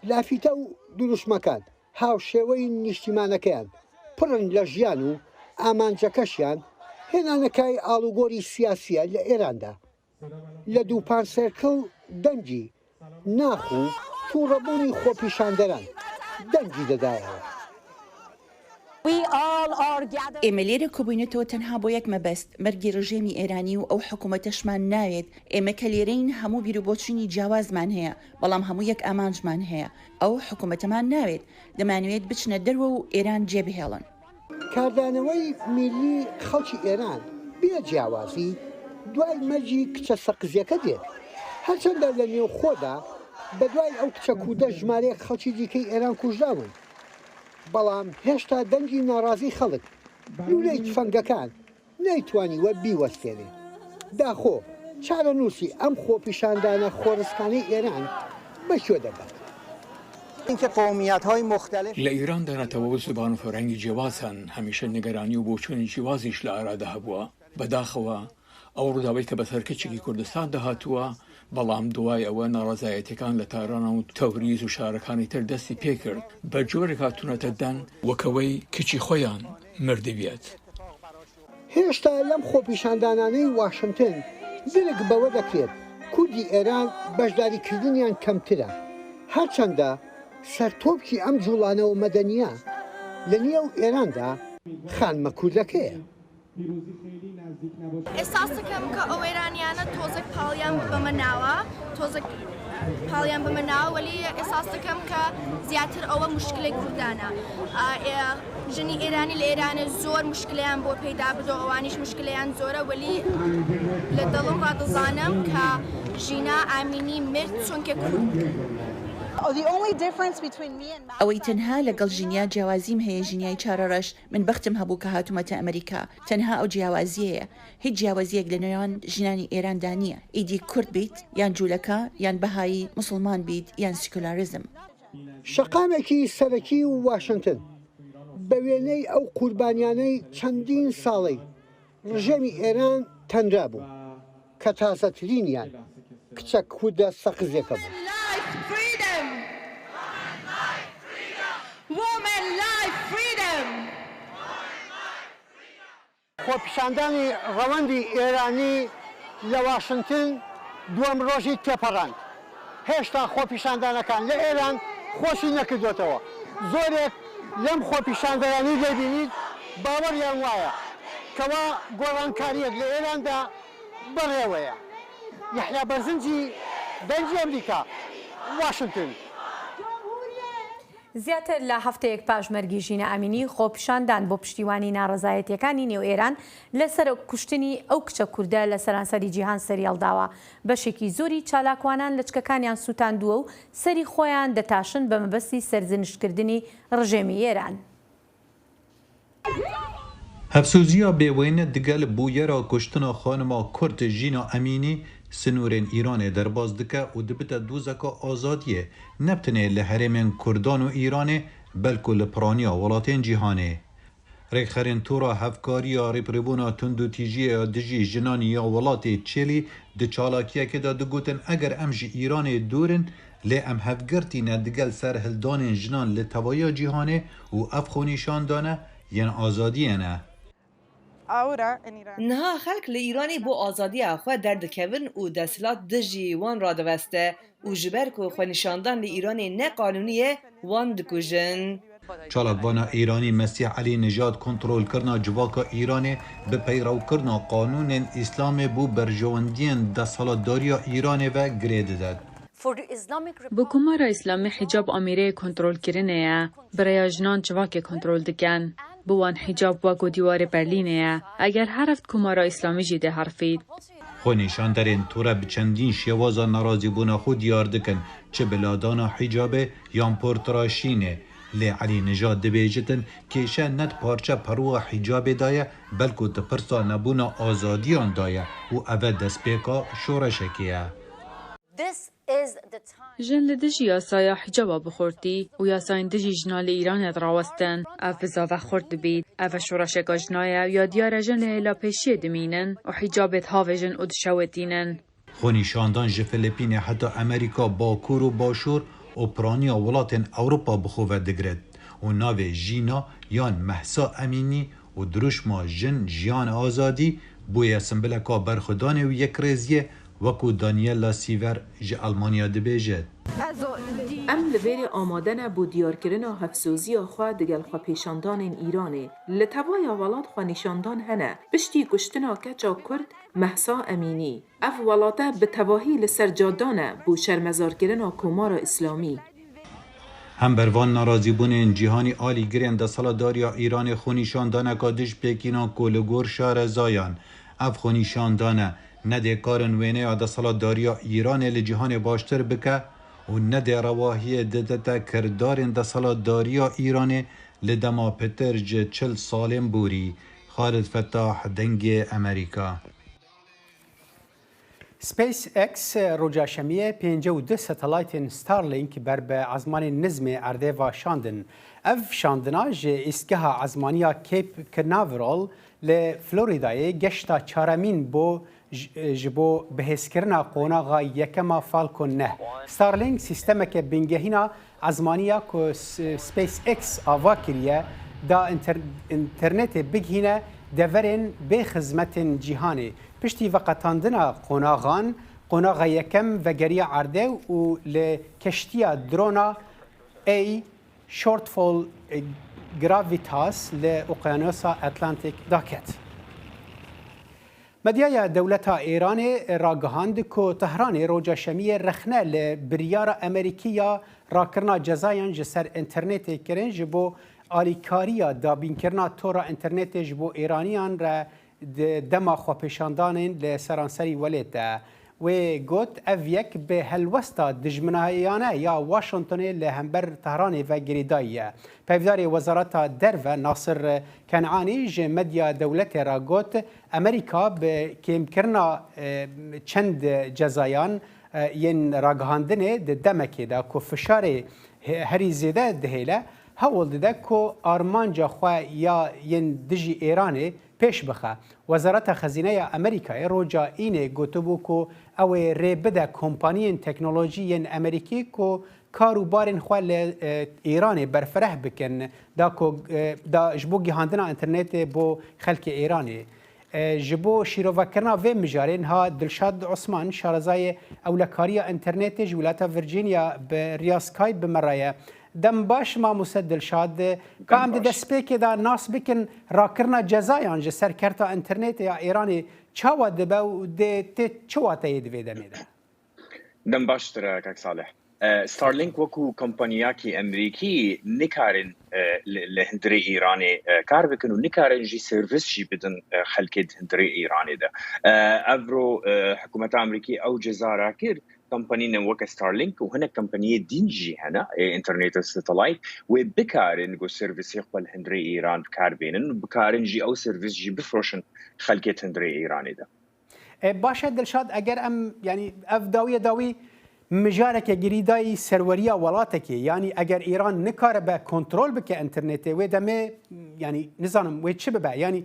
لافیتە و دروشمەکان. هاوشێوەی نیشتیمانەکەیان پڕن لە ژیان و ئامانجەکەشیان هێنانەکای ئاڵوگۆری سیاسییە لە ئێراندا. لە دووپان سێرکڵ دەنگی ناخ و تووڕەبوونی خۆپیشاندەران دەنگی دەدایەوە. ئێمە لێرە کۆبووینەتەوە تەنها بۆ یەک مەبەست، مەرگی ڕژێمی ئێرانی و ئەو حکوومەتەشمان ناوێت، ئێمە کە لێرەین هەموو بیروبۆچوونی جیاوازمان هەیە، بەڵام هەموو یەک ئامانجمان هەیە، ئەو حکوومەتەمان ناوێت، دەمانەوێت بچنە دەروە و ئێران جێبهێڵن. کاردانەوەی میللی خەڵکی ئێران بێ جیاوازی دوای مەرگی کچە سەقزیەکە دێت، هەرچەندە لە نێوخۆدا بەدوای ئەو کچە کوردە ژمارەیەک خەڵکی دیکەی ئێران کوژراون، بەڵام هێشتا دەنگی ناڕازی خەڵک لولەی تفەنگەکان نەیتوانیوە بیوەستێنێ. داخۆ چارەنووسی ئەم خۆپیشاندانە خۆڕسکانەی ئێران بە کوێ دەگات؟ لە ئیراندا نەتەوە و زبان و فەرهەنگی جیاواز هەن، هەمیشە نیگەرانی و بۆچوونی جیوازیش لە ئارادا هەبووە. بەداخەوە ئەو ڕووداوەی کە بەسەر کچێکی کوردستاندا هاتووە، بەڵام دوای ئەوە ناڕەزایەتیەکان لە تاران و تەوریز و شارەکانی تر دەستی پێکرد، بە جۆرێک هاتوونەتە دەنگ وەک ئەوەی کچی خۆیان مردبێت. هێشتا لەم خۆپیشاندانانەی واشنتن درک بەوە دەکرێت کوردی ئێران بەشداریکردنیان کەمترە، هەرچەندە سەرتۆپکی ئەم جوڵانەوە مەدەنییە لە نێو ئێراندا خانمە کوردەکەیە. ئێساس دەکەم کە ئەو ئێرانیانە تۆزێک پاڵیان بەمە ناوە تۆزێک پاڵیان بەمە ناوە وەلی ئێساس دەکەم کە زیاتر ئەوە مشکلەی کوردانە ژنی ئێرانی لە ئێرانە زۆر مشکلیان بۆ پەیدا بدۆ ئەوانیش مشکلیان زۆرە وەلی لە دڵم ڕادەزانم کە ژینا ئامینی مرد چونکە کورد ئەوەی تەنها لەگەڵ ژینیا جیاوازیم هەیە ژینیای چارەڕەش من بەختم هەبوو کە هاتوومەتە ئەمریکا، تەنها ئەو جیاوازییەیە، هیچ جیاوازییەک لە نێوان ژنانی ئێراندا نییە، ئیدی کورد بیت یان جوولەکە یان بەهایی، موسڵمان بیت یان سیکۆلاریزم. شەقامێکی سەرەکی واشنتن بە وێنەی ئەو قوربانیانەی چەندین ساڵەی ڕژێمی ئێران تەنرابوو کە تازەترینیان کچە کوردە سەقزیەکە بوو. خۆپیشاندانی ڕەوەندی ئێرانی لە واشنتن دووەم ڕۆژی تێپەڕاند، هێشتا خۆپیشاندانەکان لە ئێران خۆشی نەکردۆتەوە، زۆرێک لەم خۆپیشاندەرانەی دەیبینیت باوەڕیان وایە کەوا گۆڕانکارییەک لە ئێراندا بەڕێوەیە. یەحیا بەرزنجی، دەنگی ئەمریکا، واشنتن. زیاتر لە هەفتەیەک پاش مەرگی ژینا ئەمینی، خۆپیشاندان بۆ پشتیوانی ناڕەزایەتییەکانی نێو ئێران لەسەر کوشتنی ئەو کچە کوردە لە سەرانسەری جیهان سەریهەڵداوە، بەشێکی زۆری چالاکوانان لەچکەکانیان سووتاندووە و سەری خۆیان دەتاشن بە مەبەستی سەرزنشتکردنی ڕژێمی ئێران. Hevsoziya bêwêne digel bûyera kuştina xanima Kurd Jîna Emînî sinûrên Îranê derbas dike û dibite dozeka azadiyê ne bi tenê li herêmên Kurdan û Îranê belku li piraniya welatên cîhanê. Rêkxerên Tora Hevkariya Rêpirêbûna Tundûtîjiyê ya Dijî Jinan ya welatê Çêlî di çalakiyekê de digotin eger em ji Îranê dûr in lê em hevgirtî ne digel serhildanên jinan li tevayiya cîhanê û ev xwenîşandane yên azadiyê ne. Niha xelk li Îranê bo azadiya xwe derdikevin û desthilat dijî wan radiweste û ji ber ku xwenîşandan li Îranê ne qanûnî ye wan dikujin. Çalakvana Îranî Mesîh Elî Nijad kontrolkirina civaka Îranê bi peyrewkirina qanûnên Îslamê bo berjewendiyên desthilatdariya Îranê ve girê dide. Bi Komara Îslamî hîcab amîreyê kontrolkirinê ye. Bi rêya jinan civakê kontrol dikin. Bi wan hîcab weko dîwarê Berlînê ye. Eger herft Komara Îslamî jî dê herfît. Xwenîşanderên tore bi çendîn şêwaza nerazîbûna xwe diyar dikin, çi bi ladana hîcabê yan portiraşînê. Lê Elî Nijad dibêjitin kêşe ne di parçe perûa hîcabê de ye, belku di pirsa nebûna azadiyan de ye û eve destpêka şoreşekê ye. Jin li dijî yasaya hîcaba bi xurtî û yasayên dijî jina li Îranê dirawestin. Ev bizave xurt dibît. Ev e şoreşeka jina ye û ya diyar e jin li hêla pêşiyê dimînin û hîcabê dihavêjin û dişewitînin. Xwenîşandan ji Filipînê heta Amerîka Bakur û Başûr û piraniya welatên Ewropa bi xwe ve digirit. û navê Jîna yan Mehsa Emînî û dirûşma Jin Jiyan Azadî bûye simbileka berxwedanê û yekrêziyê wekû Daniela Siever ji Elmanya dibêje. Em li vêrê amade ne bo diyarkirina hevsoziya xwe digel xwepêşandanên Îranê. Li tevaya welat xwenîşandan hene. Piştî kuştina keça Kurd Mehsa Emînî, ev welate bi tevahî li ser cadan e bo şermezarkirina Komara Îslamî. Hember van nerazîbûnên cîhanî alîgirên desthilatdariya Îranê xwenîşandaneka dij pêkînan ku li gor şarezayan ev xwenîşandane ne dê karin wêneya desthilatdariya Îranê li cîhanê baştir bike û ne dê rewahiyê didite kirdarên desthilatdariya Îranê li dema pitir ji 40 salên borî. Xalid Fetah, Dengê Amerîka. SpaceX roja Şemiyê 52 satelaytên Starlink ber bi ezmanên nizmê erdê ve şandin. Ev şandina ji îstgeha ezmaniya Cape Canaveral li Floridayê geşta çaremîn bo ji bo bihêzkirina qonaxa yekema Falcon 9. Starlink sîstemeke bingehîna Ezmanî ya ku SpaceX ava kiriye da înternetê bigihîne deverên bê xizmetên cîhanê. Piştî veqetandina qonaxan, qonaxa yekem vegeriya erdê û li keştiya drona A Shortfall Gravitas li Oqyanosa Atlantik daket. Medyaya dewleta Îranê ragihand ku Tehranê roja Şemiyê rexne li biryara Amerîkî ya rakirina cezayan ji ser înternetê kirin ji bo alîkariya dabînkirina tora înternetê ji bo Îraniyan re di dema xwepêşandanên li seranserî welêt de. Wê got ev yek bi helwesta dijminayane ya Washingtonê li hember Tehranê ve girêdayî ye. Peyvdarê Wezareta Derve Nasir Kenanî ji medya dewletê re got, Amerîka bi kêmkirina çend cezayan yên ragihandinê di demekê de ku fişarê herî zêde dihêle, hewl dide ku armanca xwe ya yên dijî Îranê pêş bixe. Wezareta Xezîneya Amerîkayê roja Înê gotibû ku ew ê rê bide kompaniyên teknolojî yên Amerîkî ku kar û barên xwe li Îranê berfireh bikin da ku da ji bo gihandina înternetê bo xelkê Îranê. Ji bo şîrovekirina vê mijarê niha Dilşad Osman şarezayê ewlekariya înternetê ji wîlayeta Virginia bi riya Skype bi me re ye. Dem baş mamoste Dilşad, ka em di destpêkê de nas bikin rakirina cezayan ji ser kerta înternetê ya Îranê çawa dibe û dê tê çi wateyê di vê demê de? Dem baştir e kak Salih. Starlink wekû kompaniyakî Emerîkî nikarin li hundirê Îranê kar bikin û nikarin jî servis jî bidin xelkê di hundirê Îranê de. Evro hikûmeta Emerîkî ew ceza rakir kompanînên weke Starlink û hinek kompaniyê dîn jî hene ê înterneta satelayt wê bikarin ku servisê xwe li hundirê Îran bikar bênin û bikarin jî ew servis jî bifiroşin xelkê di hundirê Îranê de. Baş e Dilşad eger em yanî ev dawiye dawî mijareke girîdayî serweriya welatekê yanî eger Îran nikaribe kontrol bike înternetê wê demê yanî nizanim wê çi bibe yanî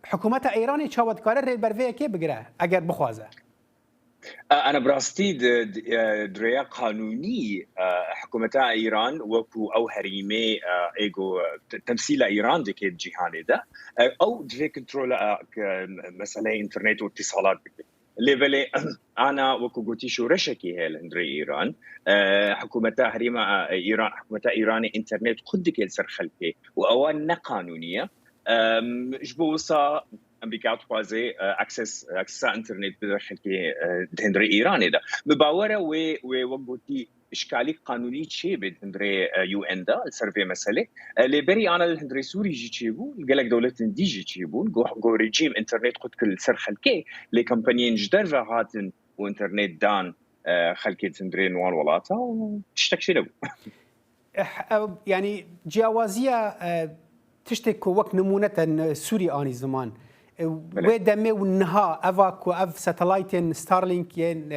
hikûmeta Îranê çawa dikare rê li ber vê yekê bigire eger bixwaze? Ana bi rastî di rêya qanûnî hikûmeta Îran wekû ew herîmê ê ku temsîla Îran dike di cîhanê de ew divê kontrola meseleyê înternet û îtîsalat bike. Lê belê ana wekû gotî şoreşekî heye li hundirê Îran hikûmeta herêma Îran hikûmeta Îranê înternet qut dike li ser xelkê û ewa neqanûnî ye. Ji bo wisa Amerîka dixwaze access accessa internet bide xelkê di hundirê Îranê de. Min bawer e wê wê wek gotî îşkalî qanûnî çêbe di hundirê UN de li ser vê meselê. Lê berî ana li hundirê Sûrî jî çêbû, li gelek dewletên dî jî çêbûn ku rejîm internet qut kir li ser xelkê lê kompaniyên ji derve hatin û internet dan xelkê di hundirê wan welata û tiştek çênebû. Yanî ciyawaziya tiştê ku wek nimûne te Sûrî anî ziman. Wê demê û niha eva ku ev satelaytên Starlink yên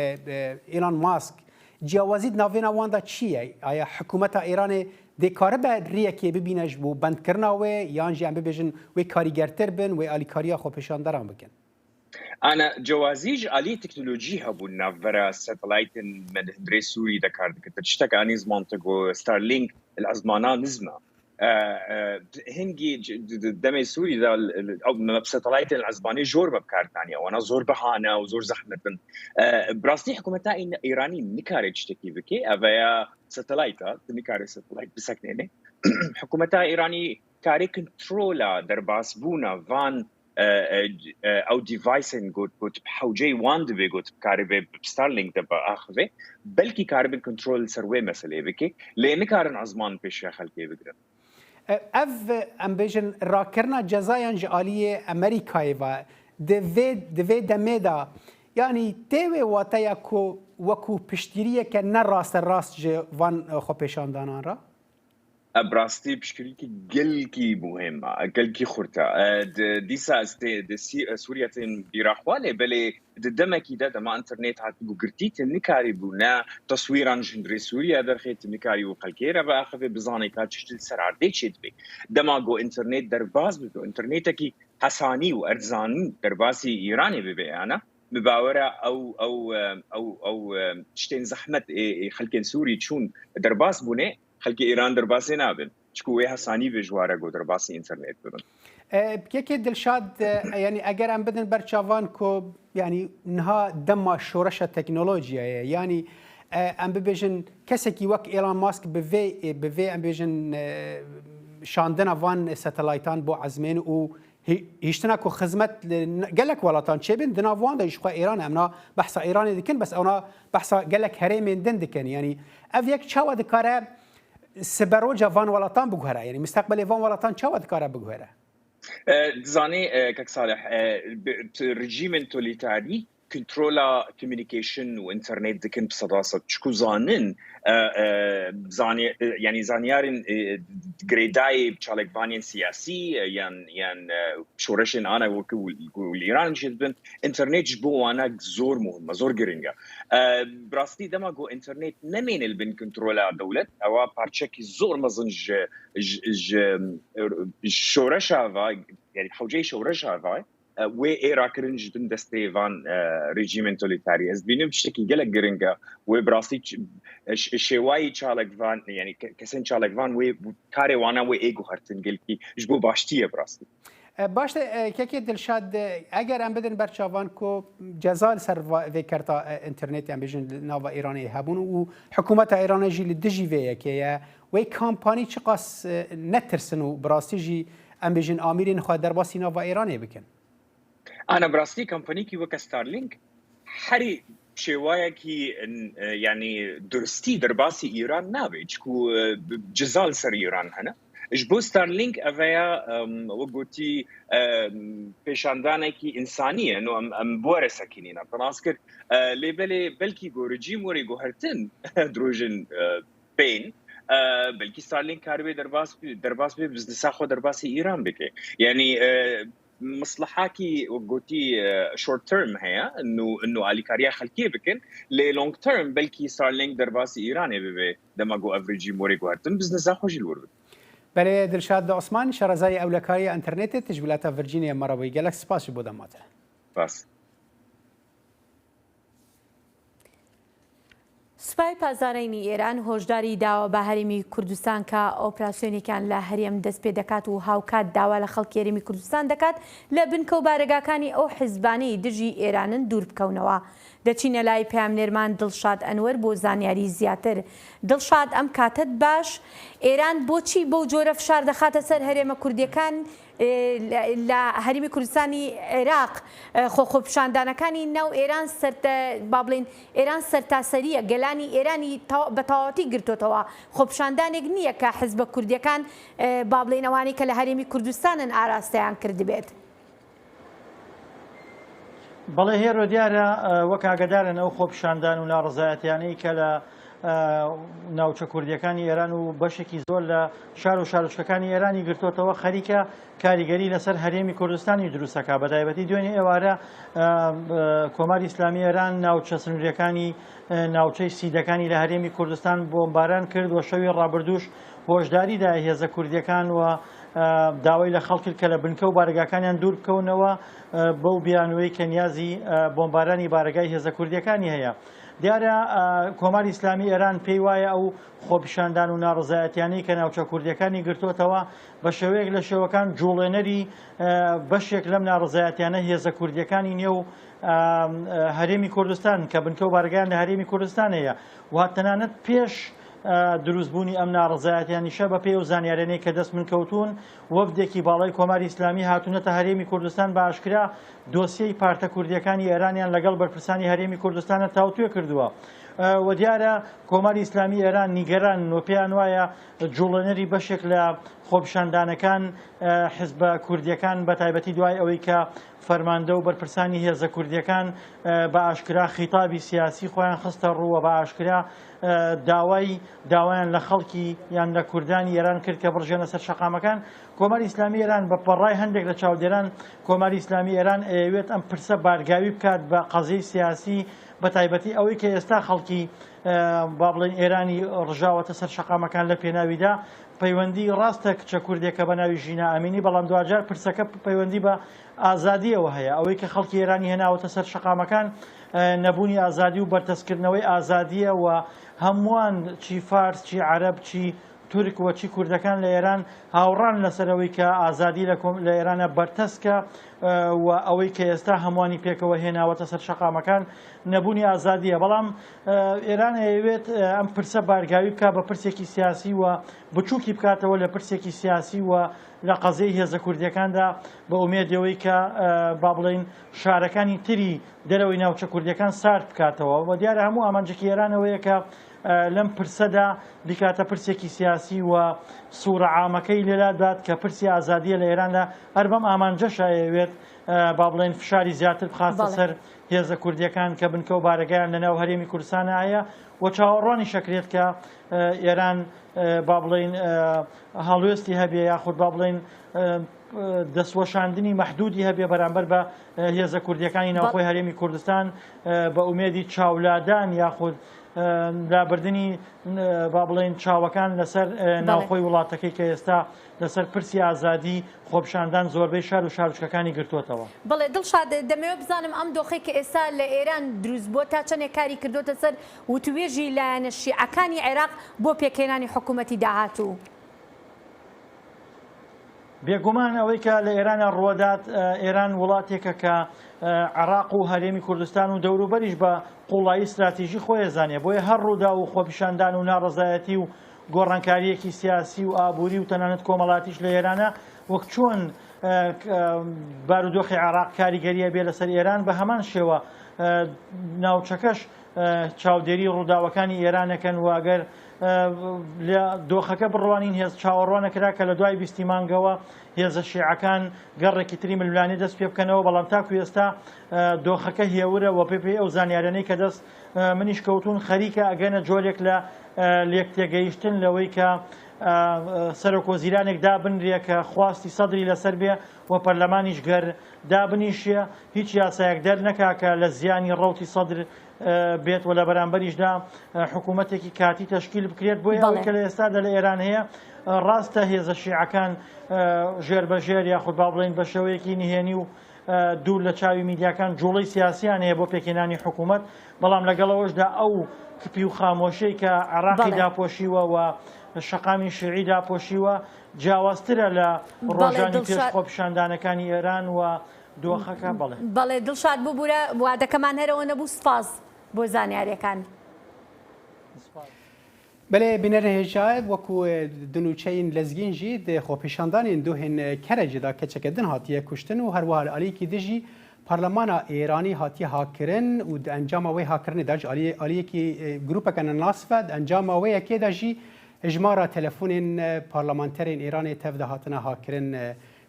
Elon Musk ciyawazî di navêna wan de çi ye? Aya hikûmeta Îranê dê karibe riyekê bibîne ji bo bendkirina wê yan jî em bibêjin wê karîgertir bin wê alîkariya xwepêşanderan bikin? Ana cewazî ji aliyê teknolojî hebû navbera satelaytên me di hundirê Sûrî de kar dikir. Te tiştek anî ziman te got Starlink li ezmana nizm e. هنگی دەمێ سووری دا ئەو سەتەلایتێن ئەزمانی ژۆر بە بکارتانی ئەوەنە زۆر بەهانە و زۆر زەحمەتن بڕاستی حکوومەتا ئێرانی نکارێت شتێکی بکێ ئەڤەیە سەتەلایتە نکارێت سەتەلایت بسەکنێنێ حکوومەتا ئێرانی کارێ کنترۆلا دەرباسبوونە ڤان ئەو دیڤایسن گوت گوت حوجەی وان دبێ گوت بکارێ بێ ستارلینک دە بە ئاخڤێ بەلکی کاربن کنترۆل سەر وێ مەسلێ بکێ لێ نکارن ئەزمان پێشیا خەلکێ بگرن. ئەڤ ئەم بێژن راکردنا جەزایان ji aliyê Amerîkayê ve di vê di vê demê de yanî tê wê wateya ku wekû piştgiriyeke ne rasterast ji van xwepêşandanan re? Bi rastî piştgirîkî gelkî muhim e, gelkî xurt e. Dîsa ez tê di Sûriye tên bîra xwe lê belê di demekî de dema înternet hatibû girtî tu nikarîbû ne teswîran ji hundirê Sûriye derxê, tu nikarîbû xelkê re biaxivê bizanê ka çi li ser erdê çêdibe. Dema ku înternet derbas bibe, înternetekî hesanî û erzanî derbasî Îranê bibe yana min bawer e ew ew ew ew tiştên zehmet ê xelkên Sûrî çûn derbas bûne Xelkê Îran derbasê nabin. Çiku wê hesanî be ji ware ku derbasî înternet bibin. Kekê Dilşad yanî eger em bidin ber çavan ku yanî niha dema şoreşa teknolojiyê ye yanî em bibêjin kesekî wek Elon Musk bi vê bi vê em bêjin şandina van satelaytan bo ezmên û hiştina ku xizmet li gelek welatan çêbin di nav wan de ji xwe Îran em na behsa Îranê dikin bes ewna behsa gelek herêmên din dikin yanî ev yek çawa dikare siberoja van welatan biguhere yanî misteqbelê van welatan çawa dikare biguhere? Dizanî Kek Salih rejîmên tolîtarî kontrola communication û înternet dikin bi seda sed çiku zanin yanî zanyarên girêdayê çalakvanên siyasî yan yan şoreşên ana wekî li Îranê jî dibin înternet ji bo wana zor muhim e zor giring e bi rastî dema ku înternet nemêne li bin kontrola dewlet ewa parçekî zor mezin ji ji şoreşa va yanî hewceyê şoreşa va Wê ê rakirin ji bin destê van rejîmên tolîtarî. Ez dibînim tiştekî gelek giring e. Wê bi rastî şêwayî çalakvan yanî kesên çalakvan wê karê wana wê ê guhertin gelkî ji bo baştî ye bi rastî. Baş e kekê Dilşad eger em bidin ber çavan ku ceza li ser vê kerta înternetê em bêjin li nava Îranê hebûn û hikûmeta Îranê jî li dijî vê yekê ye wê kampanî çiqas netirsin û bi rastî jî Em bêjin amîrên xwe derbasî nava Îranê bikin. Ana bi rastî kompanîkî weke Starlink herî şêwayekî yanî duristî derbasî Îran nabe çiku ceza li ser Îran hene. Ji bo Starlink eveya wek gotî pêşandanekî însanî ye no em em bi were sekînîne te nas kir lê belê belkî ku rejîm were guhertin di rojên bên belkî Starlink karibê derbas derbas bê biznesa xwe derbasî Îran bike. Yanî mislehakî wek gotî short term heye û û alîkariya xelkê bikin lê long term belkî Starlink derbasî Îranê bibe dema ku ev rejîm were guhertin biznesa xwe jî li wir bike. Belê Dilşad Osman, şarezayê ewlekariya înternetê tu ji wîlata Virginia me re bûyî. Gelek spas ji bo dema te. Spas. سوپای پاسدارانی ئێران هۆشداری داوە بە هەرێمی کوردستان کە ئۆپراسیۆنێکیان لە هەرێم دەست پێ دەکات و هاوکات داوا لە خەڵکی هەرێمی کوردستان دەکات لە بنکە و بارەگاکانی ئەو حزبانەی دژی ئێرانن دوور بکەونەوە. دەچینە لای پەیامنێرمان دڵشاد ئەنوەر بۆ زانیاری زیاتر. دڵشاد ئەم کاتەت باش، ئێران بۆچی بەو جۆرە فشار دەخاتە سەر هەرێمە کوردیەکان لە هەرێمی کوردستانی عێراق خۆ خۆپیشاندانەکانی ناو ئێران با بڵێین ئێران سەرتاسەرییە گەلانی ئێرانی بە تەواوەتی گرتۆتەوە خۆپیشاندانێک نییە کە حزبە کوردیەکان با بڵێین ئەوانەی کە لە هەرێمی کوردستانن ئاراستەیان کردبێت. بەڵێ هێرۆ دیارە وەک ئاگدارن ئەو خۆپیشاندان و ناڕزایەتیانەی کە لە ناوچە کوردیەکانی ئێران و بەشێکی زۆر لە شار و شارۆچکەکانی ئێرانی گرتوتەوە خەریکە کاریگەری لەسەر هەرێمی کوردستانی دروستەکە بە تایبەتی دوێنێ ئێوارە کۆماری ئیسلامی ئێران ناوچە سنووریەکانی ناوچەی سیدەکانی لە هەرێمی کوردستان بۆمباران کرد و شەوی ڕابردووش هۆشداری دا هێزە کوردیەکان و داوای لە خەڵک کرد کە لە بنکە و بارەگاکانیان دوور بکەونەوە بەو بیانوەی کە نیازی بۆمبارانی بارەگای هێزە کوردیەکانی هەیە. دیارە کۆماری ئیسلامی ئێران پێی وایە ئەو خۆپیشاندان و ناڕەزایەتیانەی کە ناوچە کوردیەکانی گرتووەتەوە بە شێوەیەک لە شێوەکان جوڵێنەری بەشێک لەم ناڕەزایەتیانە هێزە کوردیەکانی نێو هەرێمی کوردستان کە بنکە و بارگایان لە هەرێمی کوردستان هەیە و تەنانەت پێش دروستبوونی ئەم ناڕەزایەتیانیشە بە پێی ئەو زانیارانەی کە دەست من کەوتوون وەفدێکی باڵای کۆماری ئیسلامی هاتوونەتە هەرێمی کوردستان بە ئاشکرا دۆسیەی پارتە کوردیەکانی ئێرانیان لەگەڵ بەرپرسانی هەرێمی کوردستانە تاوتوێ کردووە و دیارە کۆماری ئیسلامی ئێران نیگەرانن و پێیان وایە جوڵێنەری بەشێک لە خۆپیشاندانەکان حزبە کوردیەکان بە تایبەتی دوای ئەوەی کە فەرماندە و بەرپرسانی هێزە کوردیەکان بە ئاشکرا خیتابی سیاسی خۆیان خستە ڕوو و بە ئاشکرا داوای داوایان لە خەڵکی یان لە کوردانی ئێران کرد کە بڕژێنە سەر شەقامەکان کۆماری ئیسلامی ئێران بە پەڕای هەندێک لە چاودێران کۆماری ئیسلامی ئێران ئەیەوێت ئەم پرسە بارگاوی بکات بە قەزیەی سیاسی بە تایبەتی ئەوەی کە ئێستا خەڵکی با بڵێن ئێرانی ڕژاوەتە سەر شەقامەکان لە پێناویدا پەیوەندی ڕاستە کچە کوردێکە بە ناوی ژینا ئەمینی بەڵام دواجار پرسەکە پەیوەندی بە ئازادیەوە هەیە ئەوەی کە خەڵکی ئێرانی هێناوەتە سەر شەقامەکان نەبوونی ئازادی و بەرتەسکردنەوەی ئازادیە و هەمووان چی فارس چی عەرەب چی تورک و چی کوردەکان لە ئێران هاوڕان لەسەر ئەوەی کە ئازادی لە کۆم لە ئێرانە بەرتەسکە و ئەوەی کە ئێستا هەمووانی پێکەوە هێناوەتە سەر شەقامەکان نەبوونی ئازادیە بەڵام ئێران ئەیەوێت ئەم پرسە بارگاوی بکا بە پرسێکی سیاسی و بچووکی بکاتەوە لە پرسێکی سیاسی و لە قەزیەی هێزە کوردیەکاندا بە ئومێدەوەی کە با بڵێین شارەکانی تری دەرەوەی ناوچە کوردیەکان سارد بکاتەوە و دیارە هەموو ئامانجێکی ئێرانەوەیە کە لەم پرسەدا بیکاتە پرسێکی سیاسی و سوورە عامەکەی لێلابدات کە پرسی ئازادیە لە ئێراندا هەر بەم ئامانجەش ئەیەوێت با بڵێن فشاری زیاتر بخاتە سەر هێزە کوردیەکان کە بنکە و بارەگایان لەناو هەرێمی کوردستانە هەیە و چاوەڕوانیش ئەکرێت کە ئێران با بڵێین هەڵوێستی هەبێ یاخود با بڵێین دەستوەشاندنی مەحدودی هەبێ بەرامبەر بە هێزە کوردیەکانی ناوخۆی هەرێمی کوردستان بە ئومێدی چاولادان یاخود لابردنی با بڵێن چاوەکان لەسەر ناوخۆی وڵاتەکەی کە ئێستا لەسەر پرسی ئازادی خۆپیشاندان زۆربەی شار و شارۆچکەکانی گرتووەتەوە. بەڵێ دڵشاد، دەمەوێت بزانم ئەم دۆخەی کە ئێستا لە ئێران دروست بووە تا چەندێک کاری کردۆتە سەر وتوێژی لایەنە شیعەکانی عێراق بۆ پێکهێنانی حکوومەتی داهاتوو؟ بێگومان ئەوەی کە لە ئێرانە ڕووەدات، ئێران وڵاتێکە کە عێراق و هەرێمی کوردستان و دەوروبەریش بە قوڵایی ستراتیژی خۆی ئەزانێ، بۆیە هەر ڕووداو و خۆپیشاندان و ناڕەزایەتی و گۆڕانکارییەکی سیاسی و ئابووری و تەنانەت کۆمەڵاتیش لە ئێرانە وەک چۆن بارودۆخی عێراق کاریگەری ئەبێ لەسەر ئێران بە هەمان شێوە ناوچەکەش چاودێری ڕووداوەکانی ئێران ئەکەن و ئەگەر لە دۆخەکە بڕوانین هێز چاوەڕوانەکرا کە لە دوای بیستی مانگەوە هێزە شیعەکان گەڕێکی تری ململانێ دەست پێ بکەنەوە بەڵام تاکو ئێستا دۆخەکە هێورە و پێپێی ئەو زانیارانەی کە دەست منیش کەوتون خەریکە ئەگەنە جۆرێک لە لێکتێگەیشتن لەوەی کە سەرۆک وەزیرانێک دابنرێ کە خواستی سەدری لەسەر بێ و پەرلەمانیش گەر دابنیشێ هیچ یاسایەک دەرنەکا کە لە زیانی ڕەوتی سەدر بێت و لە بەرامبەریشدا حکوومەتێکی کاتی تەشکیل بکرێت بۆیە ئەوەی کە لە ئێستادا لە ئێران هەیە ڕاستە هێزە شیعەکان ژێر بە ژێر یاخود با بڵێین بە شێوەیەکی نهێنی و دوور لە چاوی میدیاکان جوڵەی سیاسیان هەیە بۆ پێکهێنانی حکوومەت بەڵام لەگەڵ ئەوەشدا ئەو کپی و خامۆشیەی کە عێراقی داپۆشیوە و شەقامی شیعی داپۆشیوە جیاوازترە لە ڕۆژانی پێش خۆپیشاندانەکانی ئێران و دۆخەکە بەڵێ. بەڵێ دڵشاد ببورە وادەکەمان هەر ئەوە نەبوو سپاس بۆ زانیاریەکان. بەلێ بینەر هێژا وەکو di nûçeyên lezgîn jî di xwepêşandanên duhên Kerecê de keçeke din hatiye kuştin û herwiha li aliyekî din jî parlemana Êranî hatiye hakirin û di encama wê hakirinê de ji aliyê aliyekî grûpeke nenas ve di encama wê yekê de jî hejmara telefonên parlemanterên Êranê tev de hatine hakirin.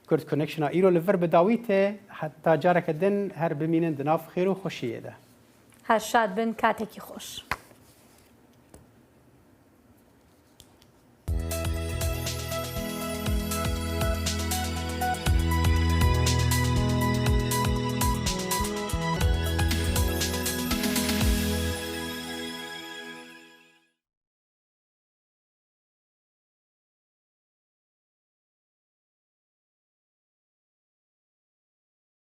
Kurd Connectiona îro li vir bi dawî tê heta careke din her bimînin di nav xêr û xweşiyê de. Her şad bin katekî xoş.